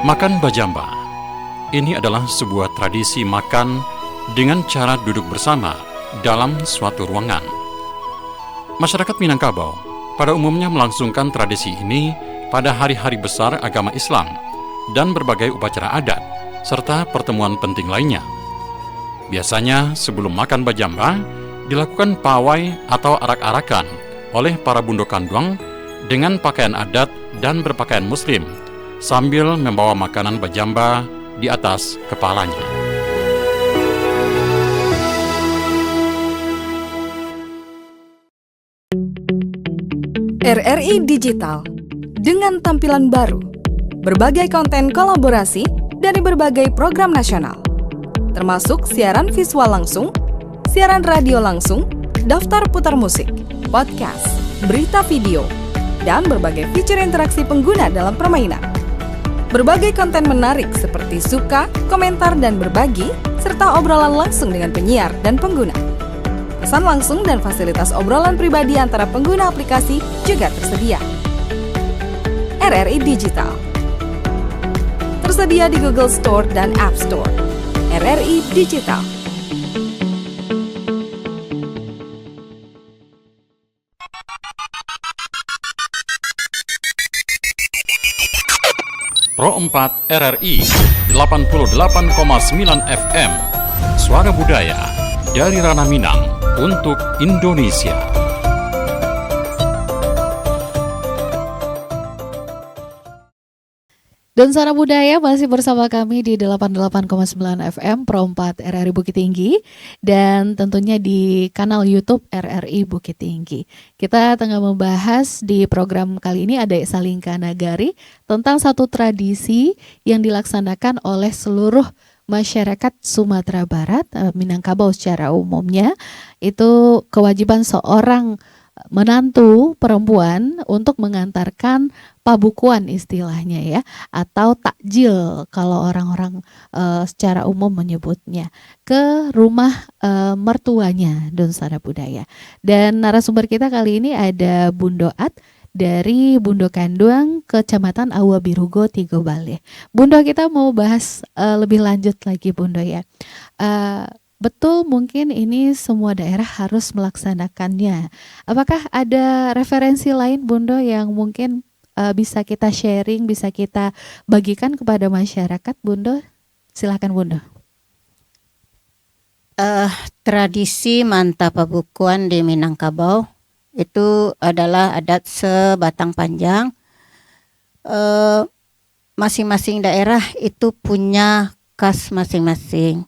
Makan bajamba. Ini adalah sebuah tradisi makan dengan cara duduk bersama dalam suatu ruangan. Masyarakat Minangkabau pada umumnya melangsungkan tradisi ini pada hari-hari besar agama Islam dan berbagai upacara adat, serta pertemuan penting lainnya. Biasanya, sebelum makan bajamba, dilakukan pawai atau arak-arakan oleh para bundo kanduang dengan pakaian adat dan berpakaian muslim, sambil membawa makanan bajamba di atas kepalanya. R R I Digital, dengan tampilan baru, berbagai konten kolaborasi dari berbagai program nasional, termasuk siaran visual langsung, siaran radio langsung, daftar putar musik, podcast, berita video, dan berbagai fitur interaksi pengguna dalam permainan. Berbagai konten menarik seperti suka, komentar, dan berbagi, serta obrolan langsung dengan penyiar dan pengguna. Pesan langsung dan fasilitas obrolan pribadi antara pengguna aplikasi juga tersedia. R R I Digital. Tersedia di Google Store dan App Store. R R I Digital. Pro empat R R I, delapan puluh delapan koma sembilan F M, Suara Budaya, dari Ranah Minang, untuk Indonesia. Dan Suara Budaya masih bersama kami di delapan delapan koma sembilan F M Pro empat R R I Bukittinggi, dan tentunya di kanal YouTube R R I Bukittinggi. Kita tengah membahas di program kali ini, Adaik Salingka Nagari, tentang satu tradisi yang dilaksanakan oleh seluruh masyarakat Sumatera Barat, eh, Minangkabau secara umumnya, itu kewajiban seorang menantu perempuan untuk mengantarkan pabukuan istilahnya ya, atau takjil kalau orang-orang, eh, secara umum menyebutnya, ke rumah, eh, mertuanya, Don Suara Budaya. Dan narasumber kita kali ini ada Bundo At dari Bundo Kanduang, Kecamatan Aua Birugo, Tigo Baleh. Bundo, kita mau bahas, eh, lebih lanjut lagi, Bundo, ya. Eh, betul mungkin ini semua daerah harus melaksanakannya. Apakah ada referensi lain, Bundo, yang mungkin, eh, bisa kita sharing, bisa kita bagikan kepada masyarakat, Bundo? Silakan, Bundo. Eh, tradisi manta pabukoan di Minangkabau itu adalah adat sebatang panjang. Eh, masing-masing daerah itu punya khas masing-masing.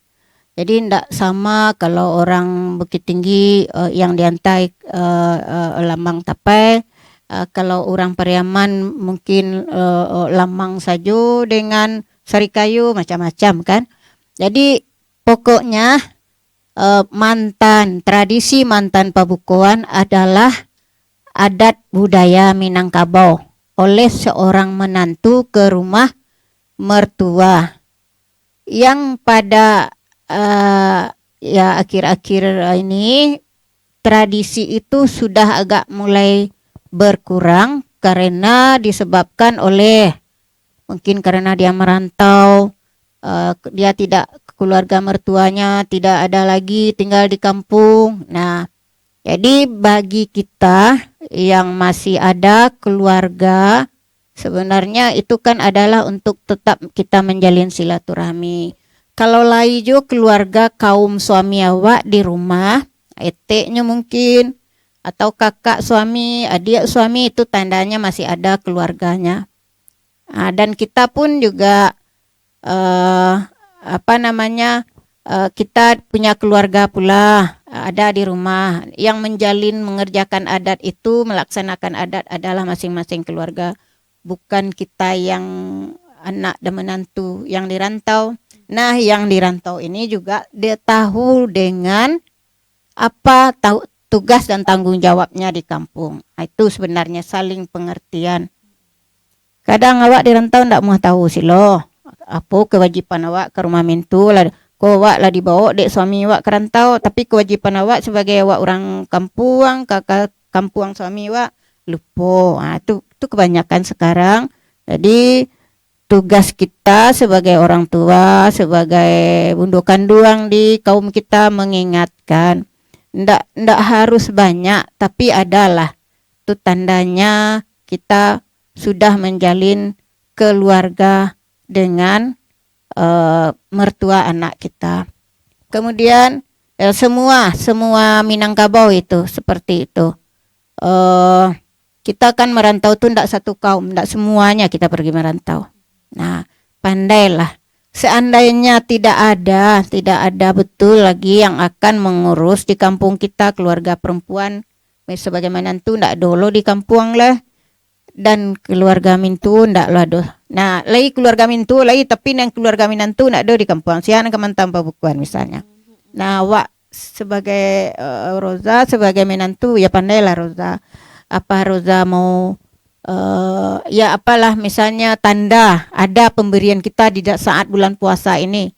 Jadi, ndak sama kalau orang Bukittinggi, eh, yang diantai, eh, eh, lambang tapai, eh, kalau orang Pariaman mungkin, eh, eh, lambang sajo dengan sarikayu, macam-macam kan. Jadi, pokoknya, eh, mantan, tradisi mantan pabukoan adalah adat budaya Minangkabau oleh seorang menantu ke rumah mertua. Yang pada, eh, ya, akhir-akhir ini, tradisi itu sudah agak mulai berkurang karena disebabkan oleh, mungkin karena dia merantau, eh, dia tidak, keluarga mertuanya tidak ada lagi tinggal di kampung. Nah, jadi bagi kita yang masih ada keluarga, sebenarnya itu kan adalah untuk tetap kita menjalin silaturahmi. Kalau lai jo keluarga kaum suami awak di rumah, eteknyo mungkin, atau kakak suami, adiak suami, itu tandanya masih ada keluarganya. Ah, dan kita pun juga, eh, apa namanya, eh, kita punya keluarga pula, eh, ada di rumah. Yang menjalin, mengerjakan adat itu, melaksanakan adat adalah masing-masing keluarga. Bukan kita yang anak dan menantu yang di rantau. Nah, yang di rantau ini juga dia tahu dengan apa tahu tugas dan tanggung jawabnya di kampung. Ah, itu sebenarnya saling pengertian. Kadang awak di rantau ndak muah tahu silo, apo kewajiban awak ka rumah mintu lah. Ko awak lah dibawa dek suami awak ka rantau, tapi kewajiban awak sebagai awak urang kampuang, ka, ka kampuang suami awak, lupo. Ha, tu, tu kebanyakan sekarang. Jadi, tugas kita sebagai orang tua, sebagai bundo kanduang di kaum kita mengingatkan. Ndak, ndak harus banyak, tapi adalah. Tu tandanya kita sudah menjalin keluarga dengan, eh, mertua anak kita. Kemudian, eh, semua, semua Minangkabau itu seperti itu. Eh, kita kan merantau tu ndak satu kaum, ndak semuanya kita pergi merantau. Nah, pandailah. Seandainya tidak ada, tidak ada betul lagi yang akan mengurus di kampung kita, keluarga perempuan, sebagaimana tu ndak dolo di kampung lah. Dan keluarga mintuo ndak lo ado. Nah, lai keluarga mintuo lai, tapi nan keluarga minantu ndak ado di kampuang. Sia nan ka mantang pabukoan misalnya. Nah, awak sebagai, eh, Roza, sebagai minantu, ya pandailah Roza. Apa Roza mau, eh, ya apalah misalnya tanda ada pemberian kita di da-, saat bulan puasa ini.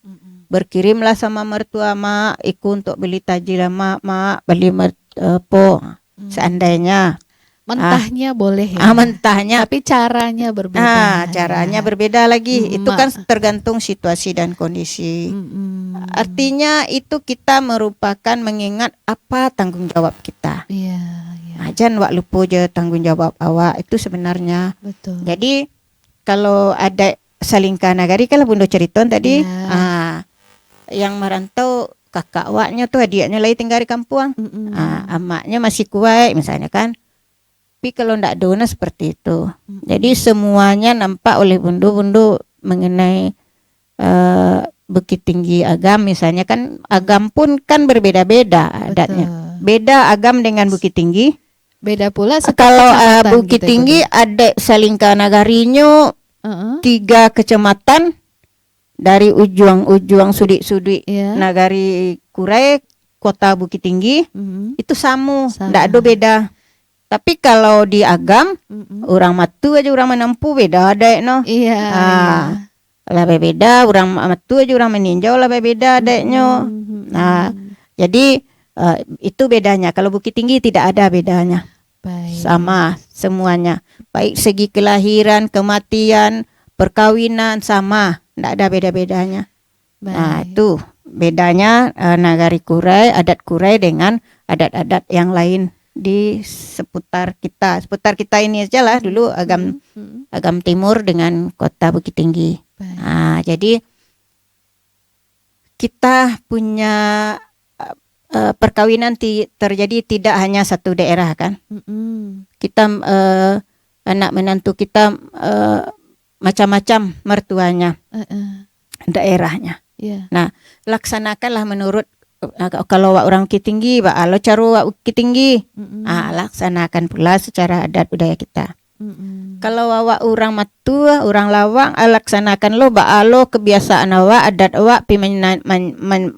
Berkirimlah sama mertua mak, iko untuk beli tajil mak, mak beli mer-, eh, po. Seandainya. Mentahnya boleh ya. Ah, mentahnya. Tapi caranya berbeda. Ah, caranya Ya. berbeda lagi. Itu Mm, kan mak. Tergantung situasi dan kondisi. Mm-mm. Artinya itu kita merupakan mengingat apa tanggung jawab kita. Iya, iya. Ah, jan wak lupo je tanggung jawab awak itu sebenarnya. Betul. Jadi kalau ada salingka nagari, kan lah Bundo cariton tadi. Ya. Ah, yang merantau kakak awaknyo tu, adiaknyo lai tinggal di kampuang. Mm-mm. Ah, amaknyo masih kuaik misalnya kan. Tapi kalau ndak ado nah seperti itu. Mm-mm. Jadi semuanya nampak oleh Bundo, Bundo mengenai, eh, Bukittinggi Agam misalnya kan, Agam pun kan berbeda-beda adatnya. Betul. Beda Agam dengan Bukittinggi. Beda pula setiap Kalau, eh, kecamatan gitu, Bukittinggi Bundo. Ada salingka nagari nyo Heeh. Tiga kecamatan dari ujuang-ujuang sudik-sudik Iya. nagari Kurai, kota Bukittinggi, Mm-mm. itu samo, Sama. ndak ado beda. Tapi kalau di Agam, Mm-mm. urang Matu aja urang Manampu beda adaik no. Iya. Ah. Iya. Lah beda, urang Matu aja urang Maninjau lah beda adaiknyo. Mm-mm. Nah, jadi, eh, itu bedanya. Kalau Bukittinggi tidak ada bedanya. Baik. Sama semuanya. Baik segi kelahiran, kematian, perkawinan, sama. Ndak ada beda-bedanya. Nah, Baik. itu. bedanya, eh, nagari Kurai, adat Kurai dengan adat-adat yang lain di seputar kita. Seputar kita ini sajalah dulu, Agam, Hmm, hmm. Agam Timur dengan Kota Bukittinggi. Baik. Ah, jadi kita punya, eh, perkawinan ti-, terjadi tidak hanya satu daerah, kan. Mm-mm. Kita, eh, anak menantu kita, eh, macam-macam mertuanya, Heeh. daerahnya. Iya. Nah, laksanakanlah menurut, eh, kalau awak urang Bukittinggi, baa lo caro awak Bukittinggi. Mm-mm. Ah, laksanakan pula secara adat budaya kita. Mm-mm. Kalau awak urang Matua, urang Lawang, ah, laksanakan lo baa lo kebiasaan awak, adat awak, pi mena-, man-, man-,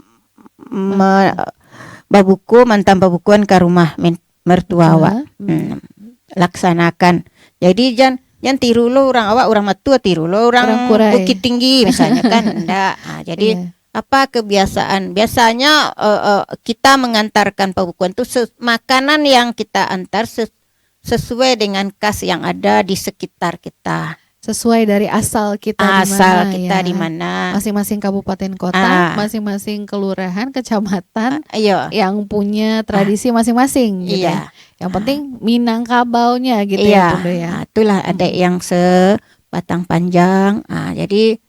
me-, babuko, mantang pabukoan ka rumah men-, mertua Mertua, awak. Hmm. Hmm. Laksanakan. Jadi, jan, jan tiru lo urang awak, urang Matua, tiru lo urang Urang Kurai. Bukittinggi, misalnya, kan. Ndak. Ah, jadi, Iya. apa kebiasaan? Biasanya, eh, eh, kita mengantarkan pabukoan tu ses-, makanan yang kita antar ses-, sesuai dengan kas yang ada di sekitar kita. Sesuai dari asal kita di Asal mana, kita ya. di mana. Masing-masing kabupaten kota, Ah. masing-masing kelurahan, kecamatan Ah, iya. yang punya tradisi masing-masing, gitu, Iya. ya. Yang Ah. penting Minangkabaunya, gitu, ya, Iya. Bunda, ya. Ah, itulah adat Hmm. yang sebatang panjang. Ah, jadi,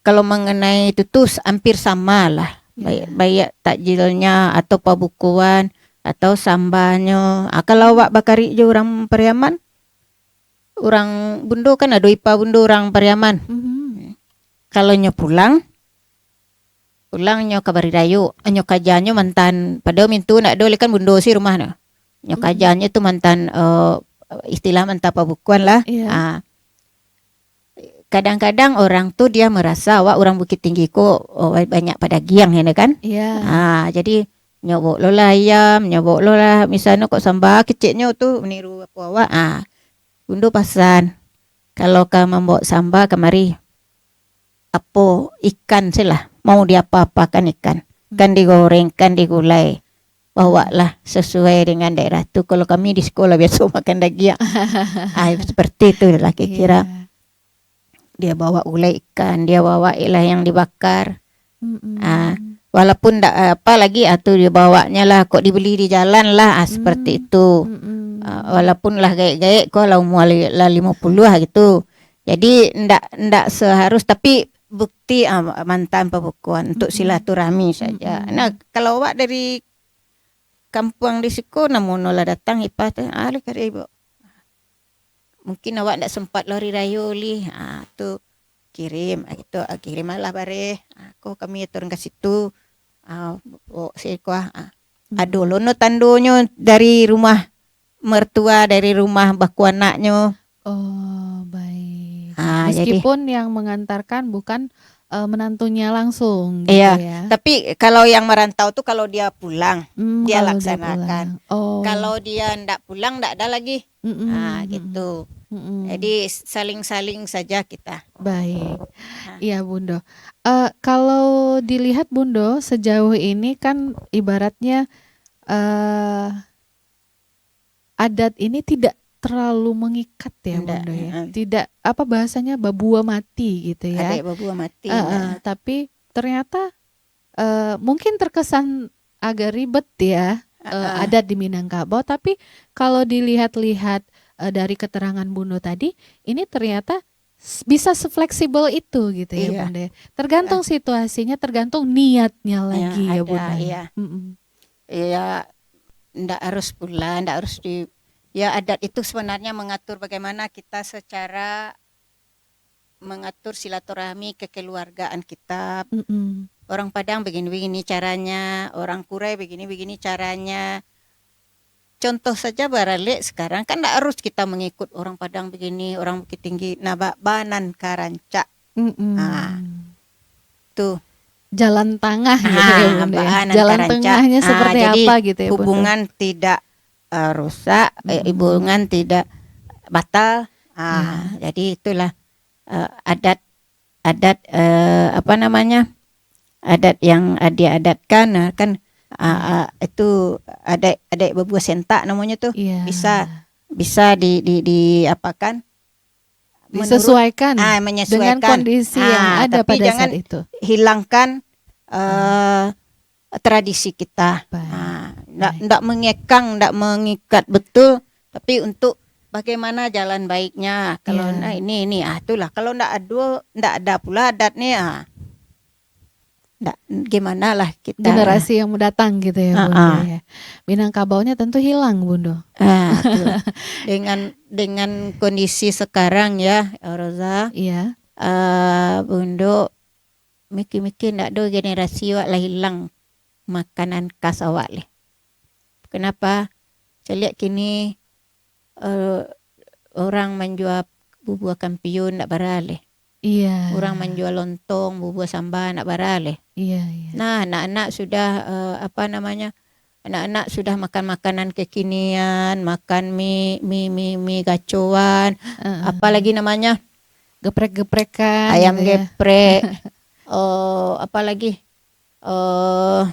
kalau mengenai itu tu s-, hampir sama lah. Baik, Iya. baik takjilnya atau pabukoan atau sambanyo. Ah, kalau awak bakarik jo urang Pariaman, urang Bundo kan ado ipa Bundo urang Pariaman. Mhm. Kalau nyo pulang, pulang nyo ka Barirayo, nyo kajanyo mantan, padahal mintu ndak ado lai kan Bundo si rumah nyo. Nyo Mhm. kajanyo tu mantan, eh, istilah mantan pabukoan lah. Iya. Ah. Kadang-kadang orang tu dia merasa awak urang Bukittinggi ko, oh, banyak padagiang, ya kan? Iya. Ah, jadi nyo bao lo lah ayam, nyo bao lo lah misalnyo kok samba keceknyo tu meniru apo awak. Ah, Bundo pasan, kalau ka mambaok samba kamari, apo, ikan se lah, mau diapa-apakan ikan. Hmm. Kan digoreng, kan digulai. Bawalah sesuai dengan daerah tu. Kalau kami di siko lah biaso makan dagiang. Ah, seperti itulah kira-kira. Iya. Dia bawa gulai ikan, dia bawa lah yang dibakar. Mm-mm. Ah, walaupun ndak, apa lagi, ah, tu dia bawanya lah, kok dibeli di jalan lah, ah, seperti Mm. itu. Mm-mm. Ah, walaupun lah gaek-gaek, kok lah umur li-, lah limo puluah gitu. Jadi ndak, ndak seharus, tapi bukti, ah, mantan pabukoan untuk Mm-mm. silaturahmi saja. Mm-mm. Nah, kalau awak dari kampuang di siko, namuno lah datang ipa tu, ah, lah kari ibo. Mungkin awak ndak sempat lo hari rayo lih, ah, tu kirim, ah, gitu, ah, kirim lah bareh, ah, ko kami turun ka situ, ah, baok siko, ah. Hmm. Ado lo no tandonyo dari rumah mertua, dari rumah bakuanaknyo. Oh, baik. Ah, jadi meskipun yang mengantarkan bukan, eh, menantunya langsung, gitu Iya, ya. Tapi kalau yang merantau tu, kalau dia pulang, Hmm, dia kalau dia laksanakan. pulang. Oh. Kalau dia ndak pulang, ndak ada lagi. Mm-mm, Ah, mm-mm. gitu. Mm-mm. Jadi, saling-saling saja kita. Baik. Ah. Iya, Bundo. Eh, kalau dilihat, Bundo, sejauh ini kan ibaratnya, eh, adat ini tidak terlalu mengikat ya, Ndak, Bundo, ya. heeh. Tidak, apa bahasanya, babua mati gitu ya. Adat babua mati, Heeh, nah. Tapi ternyata, eh, mungkin terkesan agak ribet ya, eh, Heeh. adat di Minangkabau, tapi kalau dilihat-lihat, eh, dari keterangan Bundo tadi, ini ternyata s-, bisa sefleksibel itu gitu ya, Iya. Bundo, ya. Tergantung Eh. situasinya, tergantung niatnya Iya, lagi ya, ada, Bundo, ya. iya. Mm-mm. Ya, ndak harus pula, ndak harus di, ya, adat itu sebenarnya mengatur bagaimana kita secara mengatur silaturahmi kekeluargaan kita. Mm-mm. Orang Padang begini-begini caranya, orang Kurai begini-begini caranya. Contoh saja baralek sekarang, kan ndak harus kita mengikut orang Padang begini, orang Bukittinggi. Nah, ba-, baanan ka rancak. Mm-mm. Ah. Tu. Jalan tangah gitu Ah, ya, Bundo, ya. baanan Jalan ka rancak. tengahnya Ah, seperti jadi apa gitu ya, Bundo? hubungan tidak, eh, rusak, eh, Mm-mm. hubungan tidak batal. Ah, Ya. jadi itulah, eh, adat, adat, eh, apa namanya, adat yang, ah, diadatkan, ah, kan, ah, Mm. ah, itu adat, adat babua sentak namanya tu. Iya. Bisa, bisa di, di, diapakan, menurut, Disesuaikan ah, dengan menyesuaikan. kondisi yang Ah, ada tapi pada jangan saat itu. hilangkan, eh, tradisi kita. Baik. Ah, ndak Baik. ndak mengekang, ndak mengikat betul, tapi untuk bagaimana jalan baiknya. Kalau Ya. nah, ini ini ah itulah. Kalau ndak ada ndak ada pula adat ni ah. Ndak gimana lah kita. Generasi yang mendatang gitu ya, Ah, Bunda ah. Ya. Minangkabaunyo tentu hilang, Bunda. Ah, tu. Dengan dengan kondisi sekarang ya, Roza, Iya. eh Bunda mikir-mikir ndak ada generasi awak lah hilang makanan khas awak leh. Kenapa? Saya lihat kini eh, orang manjua bubua kampiun ndak bara leh. Iya. Orang manjua lontong, bubua samba ndak bara leh. Iya, iya. Nah, anak-anak sudah eh, apa namanya? Anak-anak sudah makan makanan kekinian, makan mi mi mi mi gacoan, Heeh. apalagi namanya? Geprek-geprekan Ayam gitu ya. Geprek. Oh, apalagi eh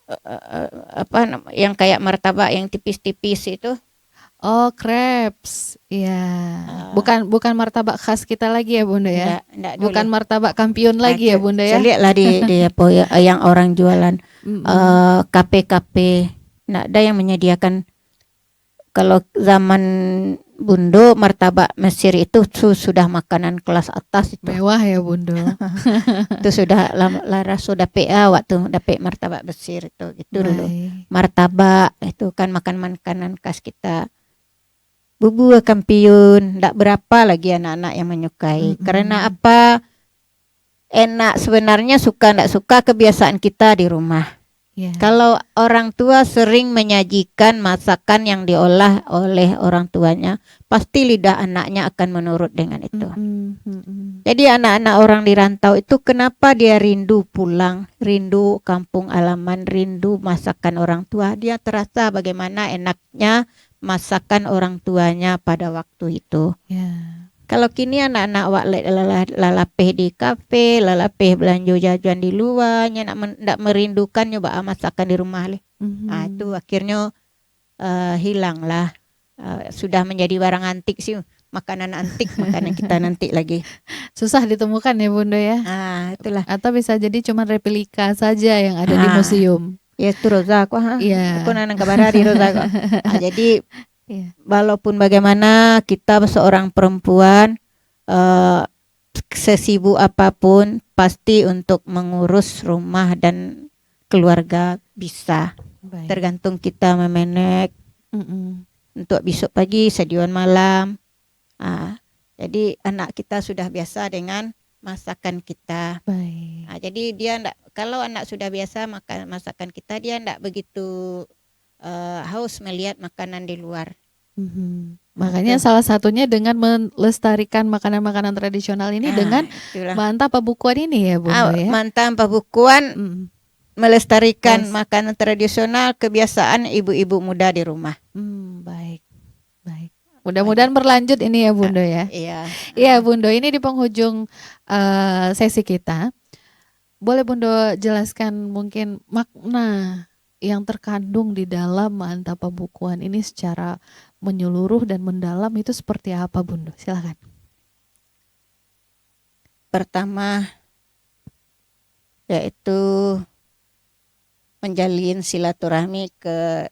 eh, apa nama, yang kayak martabak yang tipis-tipis itu. Oh, crepes. Iya. Ah. Bukan bukan martabak khas kita lagi ya, Bunda ya. Ndak, ndak dulu. Bukan martabak kampiun lagi ya, Ada. Bunda Saya ya. lihat lah di di apa ya, yang orang jualan Mm-mm. eh kafe-kafe. Ndak ada yang menyediakan. Kalau zaman Bundo, martabak Mesir itu su- sudah makanan kelas atas itu. Mewah ya, Bundo. Itu sudah lama, lah raso dapek ah waktu dapek martabak Mesir itu gitu dulu. Baik. Martabak itu kan makan makanan khas kita. Bubua kampiun, ndak berapa lagi anak-anak yang menyukai. Mm-mm. Karena apa? Enak sebenarnya, suka ndak suka, kebiasaan kita di rumah. Ya. Kalau orang tua sering menyajikan masakan yang diolah oleh orang tuanya, pasti lidah anaknya akan menurut dengan itu. Mm-mm, mm-mm. Jadi anak-anak orang di rantau itu kenapa dia rindu pulang, rindu kampung alaman, rindu masakan orang tua. Dia terasa bagaimana enaknya masakan orang tuanya pada waktu itu. Ya. Kalau kini anak-anak awak la- la- la- lalapeh di kafe, lalapeh balanjo jajan di lua, nyo nak men- nak merindukan nyo baa masakan di rumah leh. Mhm. Ah, itu akhirnya eh, hilang lah. Eh, sudah menjadi barang antik sih, makanan antik, makanan kita nanti lagi. Susah ditemukan ya, Bundo ya. Ah, itulah. Atau bisa jadi cuma replika saja yang ada di Ah. museum. Ya itu Roza kok ha. Iya. Aku nanang kabar di Roza kok. Ah, jadi Iya. walaupun bagaimana kita seorang perempuan eh, sesibuk apapun pasti untuk mengurus rumah dan keluarga bisa. Baik. Tergantung kita memenek Mm-mm. untuk besok pagi, sadioan malam. Ah, jadi anak kita sudah biasa dengan masakan kita. Baik. Ah, jadi dia ndak, kalau anak sudah biasa makan masakan kita, dia ndak begitu eh, haus melihat makanan di luar. Mhm. Nah, Makanya itu. Salah satunya dengan melestarikan makanan-makanan tradisional ini Ah, dengan itulah. Maanta Pabukuan ini ya, Bundo Ah, ya. Maanta Pabukuan Mm. melestarikan Yes. makanan tradisional, kebiasaan ibu-ibu muda di rumah. Hmm, baik. Baik. Mudah-mudahan berlanjut ini ya, Bundo ya. Iya. Iya, Bundo, ini di penghujung eh, sesi kita. Boleh Bundo jelaskan mungkin makna yang terkandung di dalam Maanta Pabukuan ini secara menyeluruh dan mendalam itu seperti apa, Bundo? Silakan. Pertama yaitu menjalin silaturahmi ke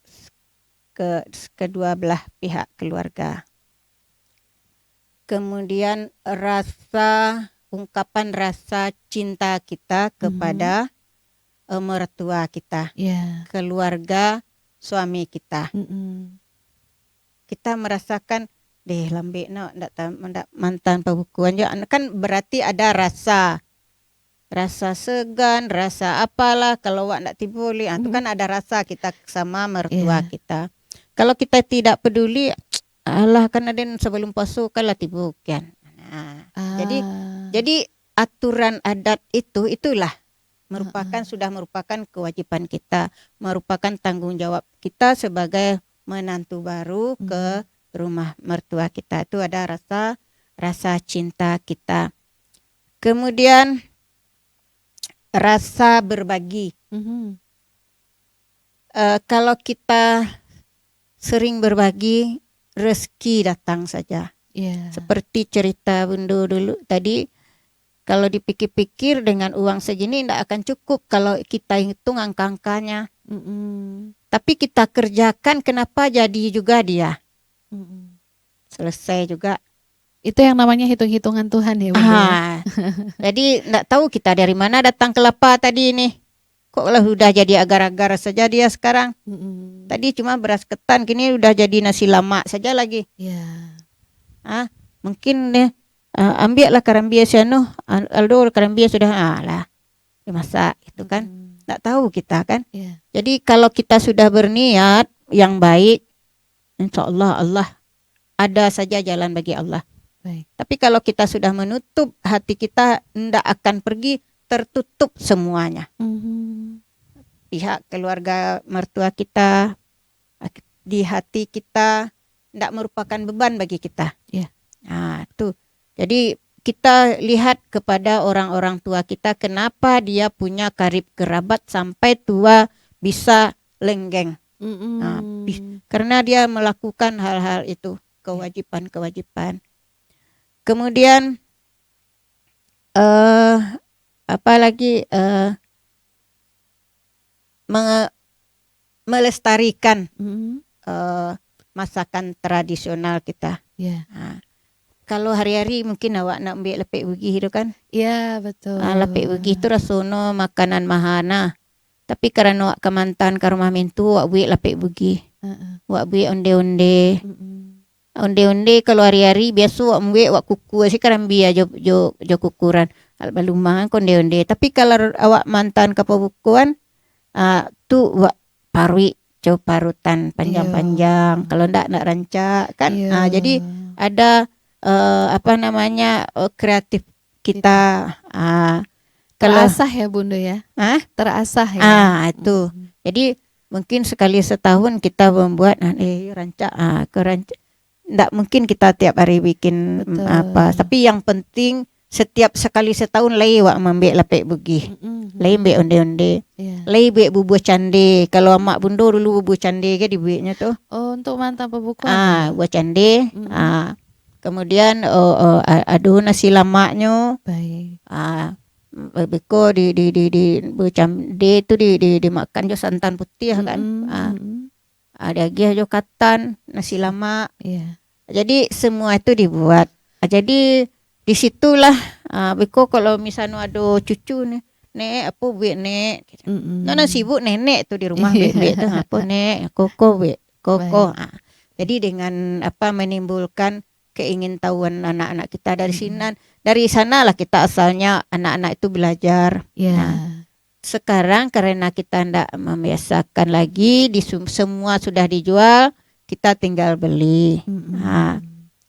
ke kedua belah pihak keluarga. Kemudian rasa, ungkapan rasa cinta kita kepada eh, mertua kita, Ya. keluarga suami kita. Mm-mm. Kita merasakan, deh lambek nak ndak ta- ndak Maanta Pabukuan je. Kan berarti ada rasa, rasa segan, rasa apalah kalau awak ndak tibo leh. Ah, tu Mm. kan ada rasa kita sama mertua Iya. kita. Kalau kita tidak peduli, alah kan aden sebelum puaso kan lah tibo kan. Nah, jadi Ah. jadi aturan adat itu itulah merupakan Heeh. sudah merupakan kewajiban kita, merupakan tanggung jawab kita sebagai menantu baru ke Mhm. rumah mertua kita. Itu ada rasa rasa cinta kita. Kemudian rasa berbagi. Mhm. Eh, kalau kita sering berbagi, rezeki datang saja. Ya. Seperti cerita Bundo dulu tadi, Kalau dipikir-pikir, dengan uang segini ndak akan cukup kalau kita hitung angka-angkanya. Mm-mm. Tapi kita kerjakan, kenapa jadi juga dia? Mm-mm. Selesai juga. Itu yang namanya hitung-hitungan Tuhan ya, Bunda, ya? Ah, jadi ndak tahu kita dari mana datang kelapa tadi ini. Kok lah sudah jadi agar-agar saja dia sekarang. Mm-mm. Tadi cuma beras ketan, kini udah jadi nasi lamak saja lagi. Ya. Ah, mungkin deh, ah, ambiaklah karambia si anu, Al-, Aldo karambia sudah, ah, lah, dimasak gitu kan. Mm-mm. Ndak tahu kita kan. Ya. Jadi kalau kita sudah berniat yang baik, insya Allah, Allah, ada saja jalan bagi Allah. Baik. Tapi kalau kita sudah menutup hati kita, ndak akan pergi, tertutup semuanya. Mhm. Pihak keluarga mertua kita, di hati kita, ndak merupakan beban bagi kita. Ya. Nah, tu. Jadi, kita lihat kepada orang-orang tua kita, kenapa dia punya karib kerabat sampai tua bisa lenggeng. Mm-mm. Nah, pi-, karena dia melakukan hal-hal itu, kewajiban-kewajiban. Kemudian, eh, apa lagi, eh, menge-, melestarikan, Mm-mm. eh, masakan tradisional kita. Ya. Nah, kalau hari-hari mungkin awak nak ambiak lapek bugih tu kan. Ya, betul. Ah, lapek bugih tu rasono makanan mahana. Tapi karano awak ka maanta ka rumah mintu, awak buek lapek bugih. Heeh. Awak buek onde-onde. Mm-mm. Onde-onde kalau ari-ari biaso awak mambuek, awak kukua se karambia jo, jo, jo kukuran. Alah balumang ko onde-onde. Tapi kalau awak maanta ka pabukoan, ah, tu awak paruik jo parutan panjang-panjang. Iyo. Kalau ndak, ndak rancak kan. Iyo. Ah, jadi ada, eh, apa namanya, eh, kreatif kita. Kita. Ah, kalau terasah ya, Bunda, ya? Hah? Terasah ya? Ah, itu. Mm-mm. Jadi, mungkin sekali setahun kita membuat, ah, eh, rancak, ah, ke rancak. Ndak mungkin kita tiap hari bikin, mm, Betul. apa. Tapi yang penting, setiap sekali setahun lai awak mambuek lapek bugih. Mm-mm. Lai buek onde-onde. Iya. Lai buek bubua cande. Kalau amak bundo dulu bubua cande kan dibueknyo tu. Oh, untuk maanta pabukoan Ah, ya? Bubua cande. Mm-mm. Ah, kemudian, oh, oh, a-, ado nasi lamaknyo. Baik. Ah, beko di, di, di, di, bubua cande tu di, di, dimakan jo santan putiah kan. Mm-mm, Ah. mm-mm. Ah, diagiah jo katan, nasi lamak. Iya. Jadi, semua itu dibuat. Ah, jadi, di situlah, ah, beko kalau misalnyo ado cucu ni, "Nek, apo buek, Nek?" Mm-mm. Nan sibuk nenek tu di rumah, Iya. buek-buek tu, "Apo, Nek? Koko buek, koko." Baik. Ah. Jadi, dengan, apa, menimbulkan keingin tahuan anak-anak kita dari Mm-mm. sinan, dari sanalah kita asalnya anak-anak itu belajar. Ya. Nah, sekarang karena kita ndak membiasakan lagi, di sum-, semua sudah dijual, kita tinggal beli. Mm-mm. Ha.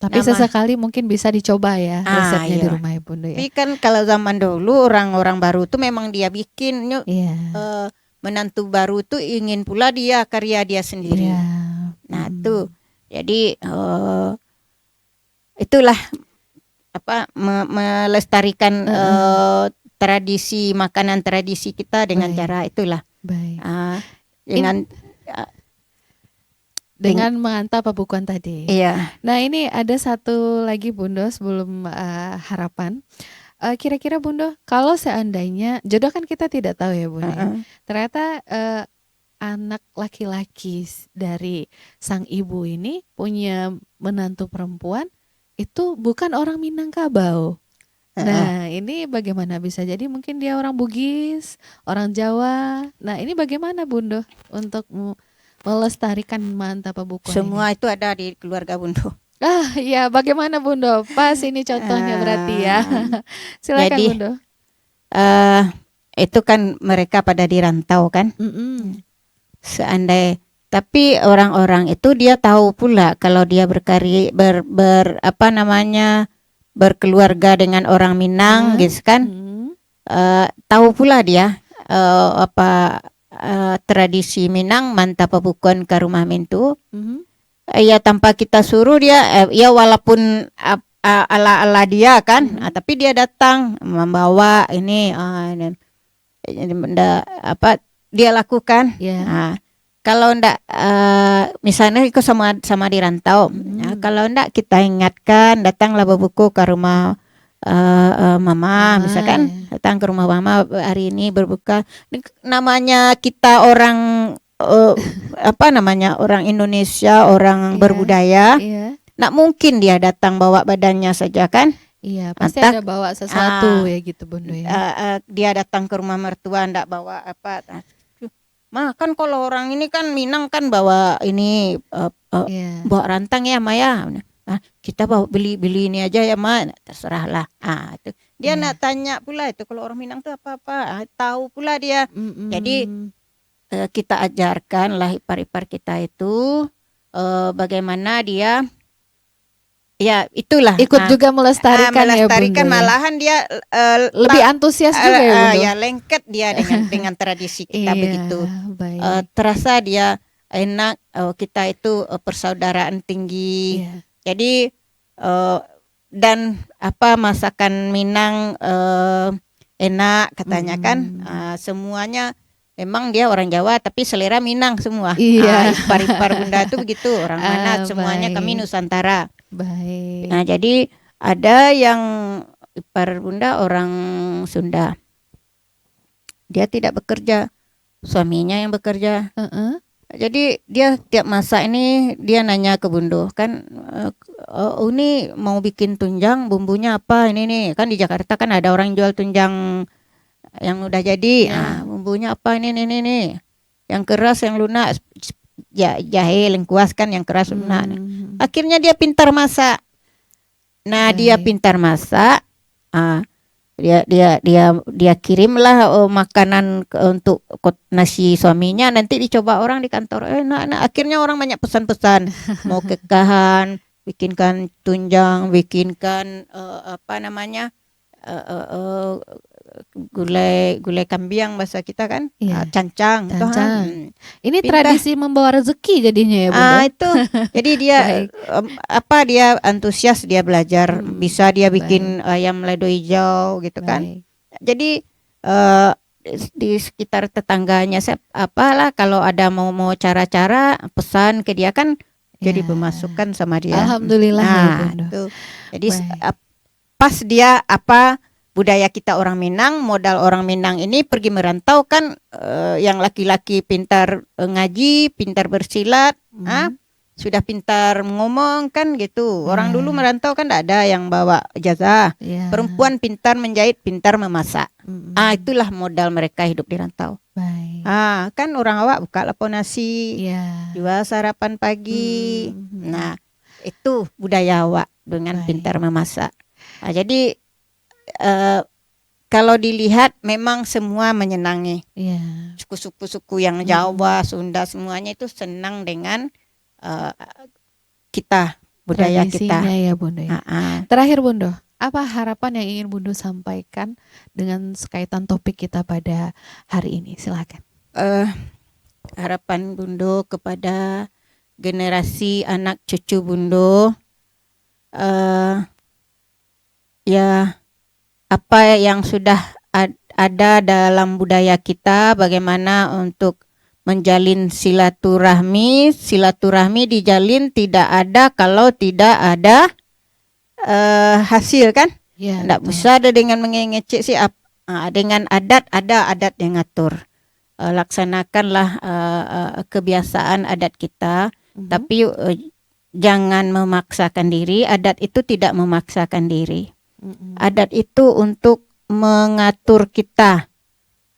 Tapi Nama sesekali mungkin bisa dicoba ya, Ah, resepnya di iya. rumah ya, Bunda, ya. Tapi kan kalau zaman dulu, orang-orang baru tu memang dia bikin, nyo, Iya. eh, menantu baru tu ingin pula dia karya dia sendiri. Iya. Nah, Mm-mm. tu. Jadi, eh, itulah, apa, me-, melestarikan, Heeh. eh, tradisi, makanan tradisi kita dengan Baik. cara itulah. Baik. Ah, In-, dengan, ah, Dengan deng- maanta pabukoan tadi. Iya. Nah, ini ada satu lagi, Bunda, sebelum, eh, harapan. Eh, kira-kira, Bunda, kalau seandainya, jodoh kan kita tidak tahu ya, Bunda, ya. Heeh. Ternyata, eh, anak laki-laki s-, dari sang ibu ini punya menantu perempuan itu bukan orang Minangkabau. Heeh. Nah, ini bagaimana? Bisa jadi mungkin dia orang Bugis, orang Jawa. Nah, ini bagaimana, Bunda, untuk mu-, melestarikan maanta pabukoan Semua ini? itu ada di keluarga Bunda. Ah, ya, bagaimana, Bunda? Pas ini contohnya berarti ya. Ah. Silakan, Jadi, Bunda. eh, itu kan mereka pada di rantau kan. Mm-mm. Seandai, tapi orang-orang itu dia tahu pula kalau dia berkari-, ber-, ber-, apa namanya, berkeluarga dengan orang Minang, Hah? gitu kan. Mm-mm. Eh, tahu pula dia, eh, apa, eh, tradisi Minang maanta pabukoan ka rumah mintu. Mm-hmm. Eh, ya, tanpa kita suruh dia, eh, ya, walaupun ap-, a-, ala-ala dia kan, Mm-hmm. ah, tapi dia datang membawa ini, ah, ini, ini, nda-, apa, dia lakukan. Ya. Ah, kalau ndak, eh, misalnya iko sama, sama di rantau. Mm-hmm. Ah, kalau ndak kita ingatkan, datanglah babuko ka rumah eh, eh, mama, mama, misalkan, ya, datang ke rumah mama hari ini berbuka. Ini namanya kita orang, eh, apa namanya, orang Indonesia, orang, iya, berbudaya. Iya. Ndak mungkin dia datang bawa badannya saja, kan? Iya, pasti ada bawa sesuatu, ah, ya gitu, Bunda, ya. Eh, eh, dia datang ke rumah mertua ndak bawa apa, ah, "Ma, kan kalau orang ini kan Minang kan bawa ini, eh, eh, iya, bawa rantang ya, Ma, ya." "Ah, kita bawa beli, beli ini aja ya, Ma." "Terserahlah." Ah, itu. Dia, iya, nak tanya pula itu, kalau orang Minang tuh apa-apa, ah, tahu pula dia. Mm-mm. Jadi, eh, kita ajarkanlah ipar-ipar kita itu, eh, bagaimana dia, ya, itulah, ikut, ah, juga melestarikan, ah, ya, melestarikan, Bunda, ya. Malahan dia, eh, lebih la-, antusias, eh, juga, ya, eh, Bunda, ya, lengket dia dengan, dengan tradisi kita. Iya, begitu. Baik. Eh, terasa dia enak, eh, kita itu, eh, persaudaraan tinggi. Iya. Jadi, eh, dan apa, masakan Minang, eh, enak katanya, kan. Mm-mm. Ah, semuanya memang dia orang Jawa, tapi selera Minang semua. Iya. Ah, ipar-ipar Bunda tu begitu, orang mana, ah, semuanya kami, baik, Nusantara. Baik. Nah, jadi ada yang ipar Bunda orang Sunda. Dia tidak bekerja, suaminya yang bekerja. Heeh. Jadi dia tiap masak ini dia nanya ke Bundo kan, eh, "Oh, ini mau bikin tunjang, bumbunya apa ini nih?" Kan di Jakarta kan ada orang jual tunjang yang udah jadi. Ya. "Ah, bumbunya apa ini, ini, ini, ini? Yang keras, yang lunak?" Ja-, jahe, lengkuas kan, yang keras, lunak. Hmm. Akhirnya dia pintar masak. Nah, dia, baik, pintar masak, ah, dia, dia, dia, dia kirimlah, oh, makanan ke, untuk kot-, nasi suaminya, nanti dicoba orang di kantor. Eh, nah, nah, akhirnya orang banyak pesan-pesan, mau kekahan, bikinkan tunjang, bikinkan, eh, apa namanya, eh, eh, eh, gulai, gulai kambiang bahasa kita kan. Iya. Ah, cancang, toh, ha? Cancang. Hmm. Ini pintar. Tradisi membawa rezeki jadinya ya, Bunda? Ah, itu. Jadi dia, baik, em, apa, dia antusias, dia belajar, hmm, bisa dia bikin, baik, ayam lado hijau gitu kan. Baik. Jadi, eh, di, di sekitar tetangganya, sep-, apalah, kalau ada mau, mau cara-cara, pesan ke dia kan, jadi, ya, pemasukan sama dia. Alhamdulillah ya, nah, Bunda. Itu. Jadi, baik, ap-, pas dia, apa, budaya kita orang Minang, modal orang Minang ini pergi merantau kan, eh, yang laki-laki pintar, eh, ngaji, pintar bersilat, hmm, ah, sudah pintar ngomong kan gitu. Orang, ya, dulu merantau kan ndak ada yang bawa ijazah. Ya. Perempuan pintar menjahit, pintar memasak. Mm-mm. Ah, itulah modal mereka hidup di rantau. Baik. Ah, kan orang awak buka lapo nasi, ya, jual sarapan pagi. Hmm. Nah, itu budaya awak dengan, baik, pintar memasak. Ah, jadi, eh, kalau dilihat memang semua menyenangi. Iya. Suku-suku, suku yang, mm-mm, Jawa, Sunda, semuanya itu senang dengan, eh, kita, budaya kita. Tradisinya ya, Bunda, ya. Ha-ha. Terakhir, Bunda, apa harapan yang ingin Bunda sampaikan dengan sekaitan topik kita pada hari ini? Silakan. Eh, harapan Bunda kepada generasi anak cucu Bunda, eh, ya, apa yang sudah ad-, ada dalam budaya kita, bagaimana untuk menjalin silaturahmi. Silaturahmi dijalin tidak ada kalau tidak ada, eh, hasil, kan? Ya, ndak betul. Bisa ada dengan mengecek si ap-, ah, dengan adat, ada adat yang ngatur. Eh, laksanakanlah, eh, eh, kebiasaan adat kita, mhm, tapi, eh, jangan memaksakan diri, adat itu tidak memaksakan diri. Mm-mm. Adat itu untuk mengatur kita,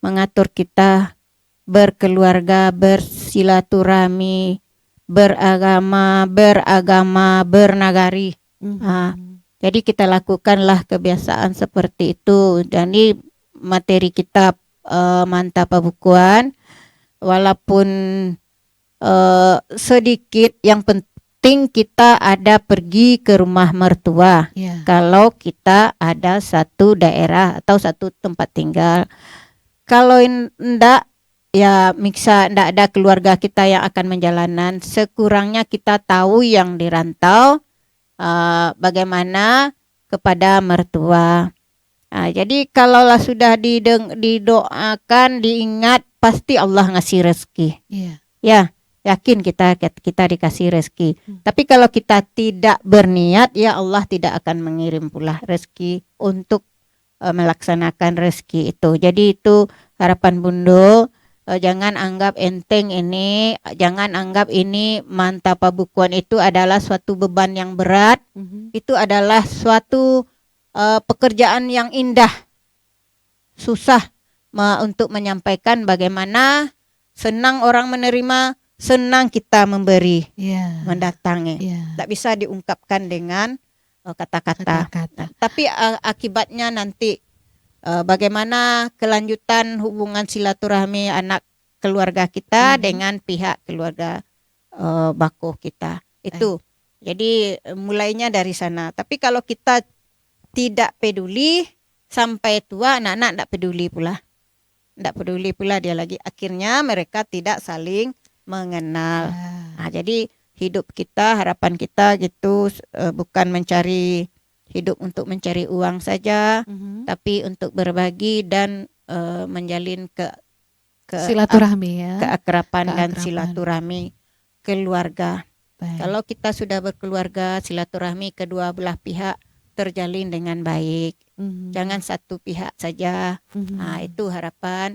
mengatur kita berkeluarga, bersilaturahmi, beragama, beragama, bernagari. Mhm. Ah, jadi kita lakukanlah kebiasaan seperti itu. Jadi materi kita, eh, mantap pabukuan, walaupun eh, sedikit, yang penting kita ada pergi ke rumah mertua. Ya. Kalau kita ada satu daerah atau satu tempat tinggal. Kalau in-, ndak, ya, miksa ndak ada keluarga kita yang akan menjalanan, sekurangnya kita tahu yang di rantau, eh, bagaimana kepada mertua. Ah, jadi kalaulah sudah dideng-, didoakan, diingat, pasti Allah ngasih rezeki. Iya. Ya, yakin kita, kita dikasih rezeki. Hmm. Tapi kalau kita tidak berniat, ya Allah tidak akan mengirim pula rezeki untuk, eh, melaksanakan rezeki itu. Jadi itu harapan Bundo, eh, jangan anggap enteng ini, jangan anggap ini maanta pabukoan itu adalah suatu beban yang berat. Mhm. Itu adalah suatu, eh, pekerjaan yang indah. Susah me-, untuk menyampaikan bagaimana senang orang menerima, senang kita memberi, Ya. mendatangi. Ya. Tak bisa diungkapkan dengan, eh, kata-kata. Kata-kata. Tapi, eh, akibatnya nanti, eh, bagaimana kelanjutan hubungan silaturahmi anak keluarga kita Mhm. dengan pihak keluarga, eh, bako kita. Itu. Baik. Jadi, eh, mulainya dari sana. Tapi kalau kita tidak peduli, sampai tua, anak-anak ndak peduli pula. Ndak peduli pula dia lagi. Akhirnya mereka tidak saling mengenal. Ah. Ah, jadi hidup kita, harapan kita gitu, s-, eh, bukan mencari hidup untuk mencari uang saja, Mhm. tapi untuk berbagi dan, eh, menjalin ke, ke Silaturahmi, ya. keakraban dan Keakraban. silaturahmi keluarga. Baik. Kalau kita sudah berkeluarga, silaturahmi kedua belah pihak terjalin dengan baik. Mhm. Jangan satu pihak saja. Mhm. Ah, itu harapan,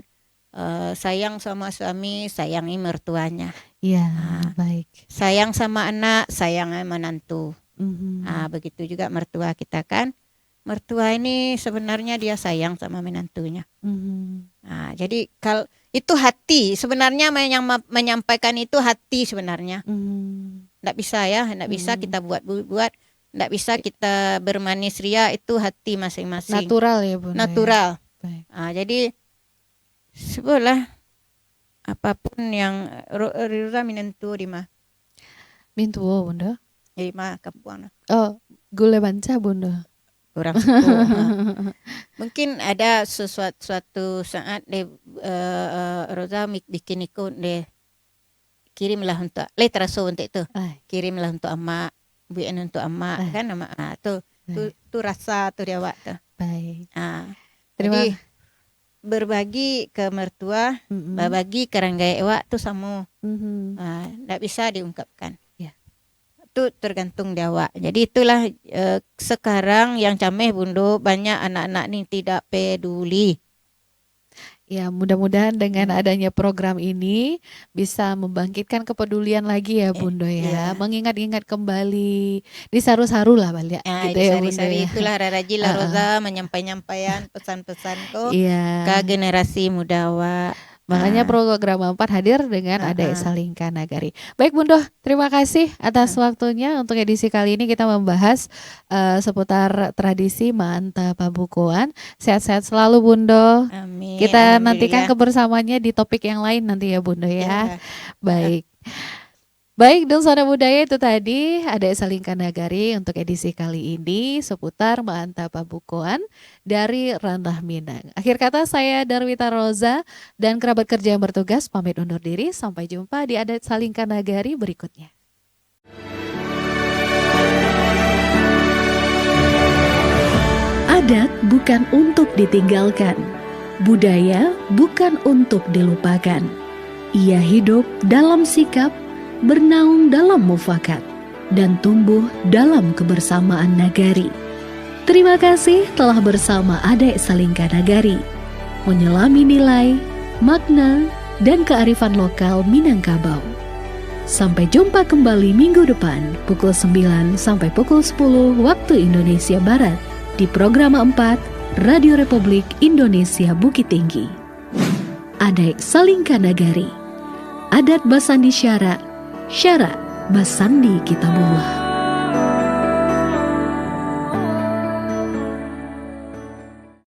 eh, sayang sama suami, sayangi mertuanya. Ya, Ah. baik. Sayang sama anak, sayangi menantu. Mhm. Ah, begitu juga mertua kita kan. Mertua ini sebenarnya dia sayang sama menantunya. Mhm. Ah, jadi kal-, itu hati sebenarnya me-, yang ma-, menyampaikan itu hati sebenarnya. Mhm. Ndak bisa ya, ndak bisa Mhm. kita buat-buat, ndak bisa kita bermanis ria, itu hati masing-masing. Natural ya, Bun, ya? Natural. Baik. Ah, jadi, cubolah apapun yang ro-, Riza minantu di ma? Mintuo, Bunda. Eh, ma, kampuang nah. Oh, gulai banca, Bunda. Urang suko, ha. Mungkin ada sesuatu, suatu saat deh, eh, eh, Roza mik-, bikin iko deh. Kirimlah untuk, lai taraso untuk itu. Ai. Kirimlah untuk amak, buekan untuk amak, Ai. kan, amak. Ah, tu, tu, Baik. tu rasa tu di awak tu. Baik. Ah. Terima Jadi, berbagi ke mertua, Mm-mm. babagi ka rang gaek awak tu samo. Mhm. Ah, ndak bisa diungkapkan. Ya. Tu tergantung di awak. Jadi itulah, eh, sekarang yang cameh Bundo, banyak anak-anak ni tidak peduli. Ya, mudah-mudahan dengan Hmm. adanya program ini bisa membangkitkan kepedulian lagi ya, Eh, Bundo, ya. iya. Mengingat-ingat kembali, disaru-saru lah baliak Ah, gitu ya, Bundo, disari-sari ya. itulah raraji lah Ah, ah. Roza manyampai-nyampaian pesan-pesan ko Iya. ka generasi muda awak. Makanya Ah. program empat hadir dengan Ah, Adek ah. Salingka Nagari. Baik, Bundo, terima kasih atas Ah. waktunya. Untuk edisi kali ini kita membahas, eh, seputar tradisi maanta pabukoan. Sehat-sehat selalu, Bundo. Amin. Kita nantikan Alhamdulillah. kebersamaannya di topik yang lain nanti ya, Bundo, ya. Iya. Baik. Baik, Dong Sanak Budaya, itu tadi Adek Salingka Nagari untuk edisi kali ini seputar maanta pabukoan dari Ranah Minang. Akhir kata, saya Darwita Roza dan kerabat kerja yang bertugas pamit undur diri. Sampai jumpa di Adek Salingka Nagari berikutnya. Adat bukan untuk ditinggalkan, budaya bukan untuk dilupakan. Ia hidup dalam sikap, bernaung dalam mufakat, dan tumbuh dalam kebersamaan nagari. Terima kasih telah bersama Adek Salingka Nagari, menyelami nilai, makna, dan kearifan lokal Minangkabau. Sampai jumpa kembali minggu depan, pukul sembilan sampai pukul sepuluh waktu Indonesia Barat, di Programa empat Radio Republik Indonesia Bukittinggi. Adek Salingka Nagari. Adat basandi syarak, syarak basandi Kitabullah.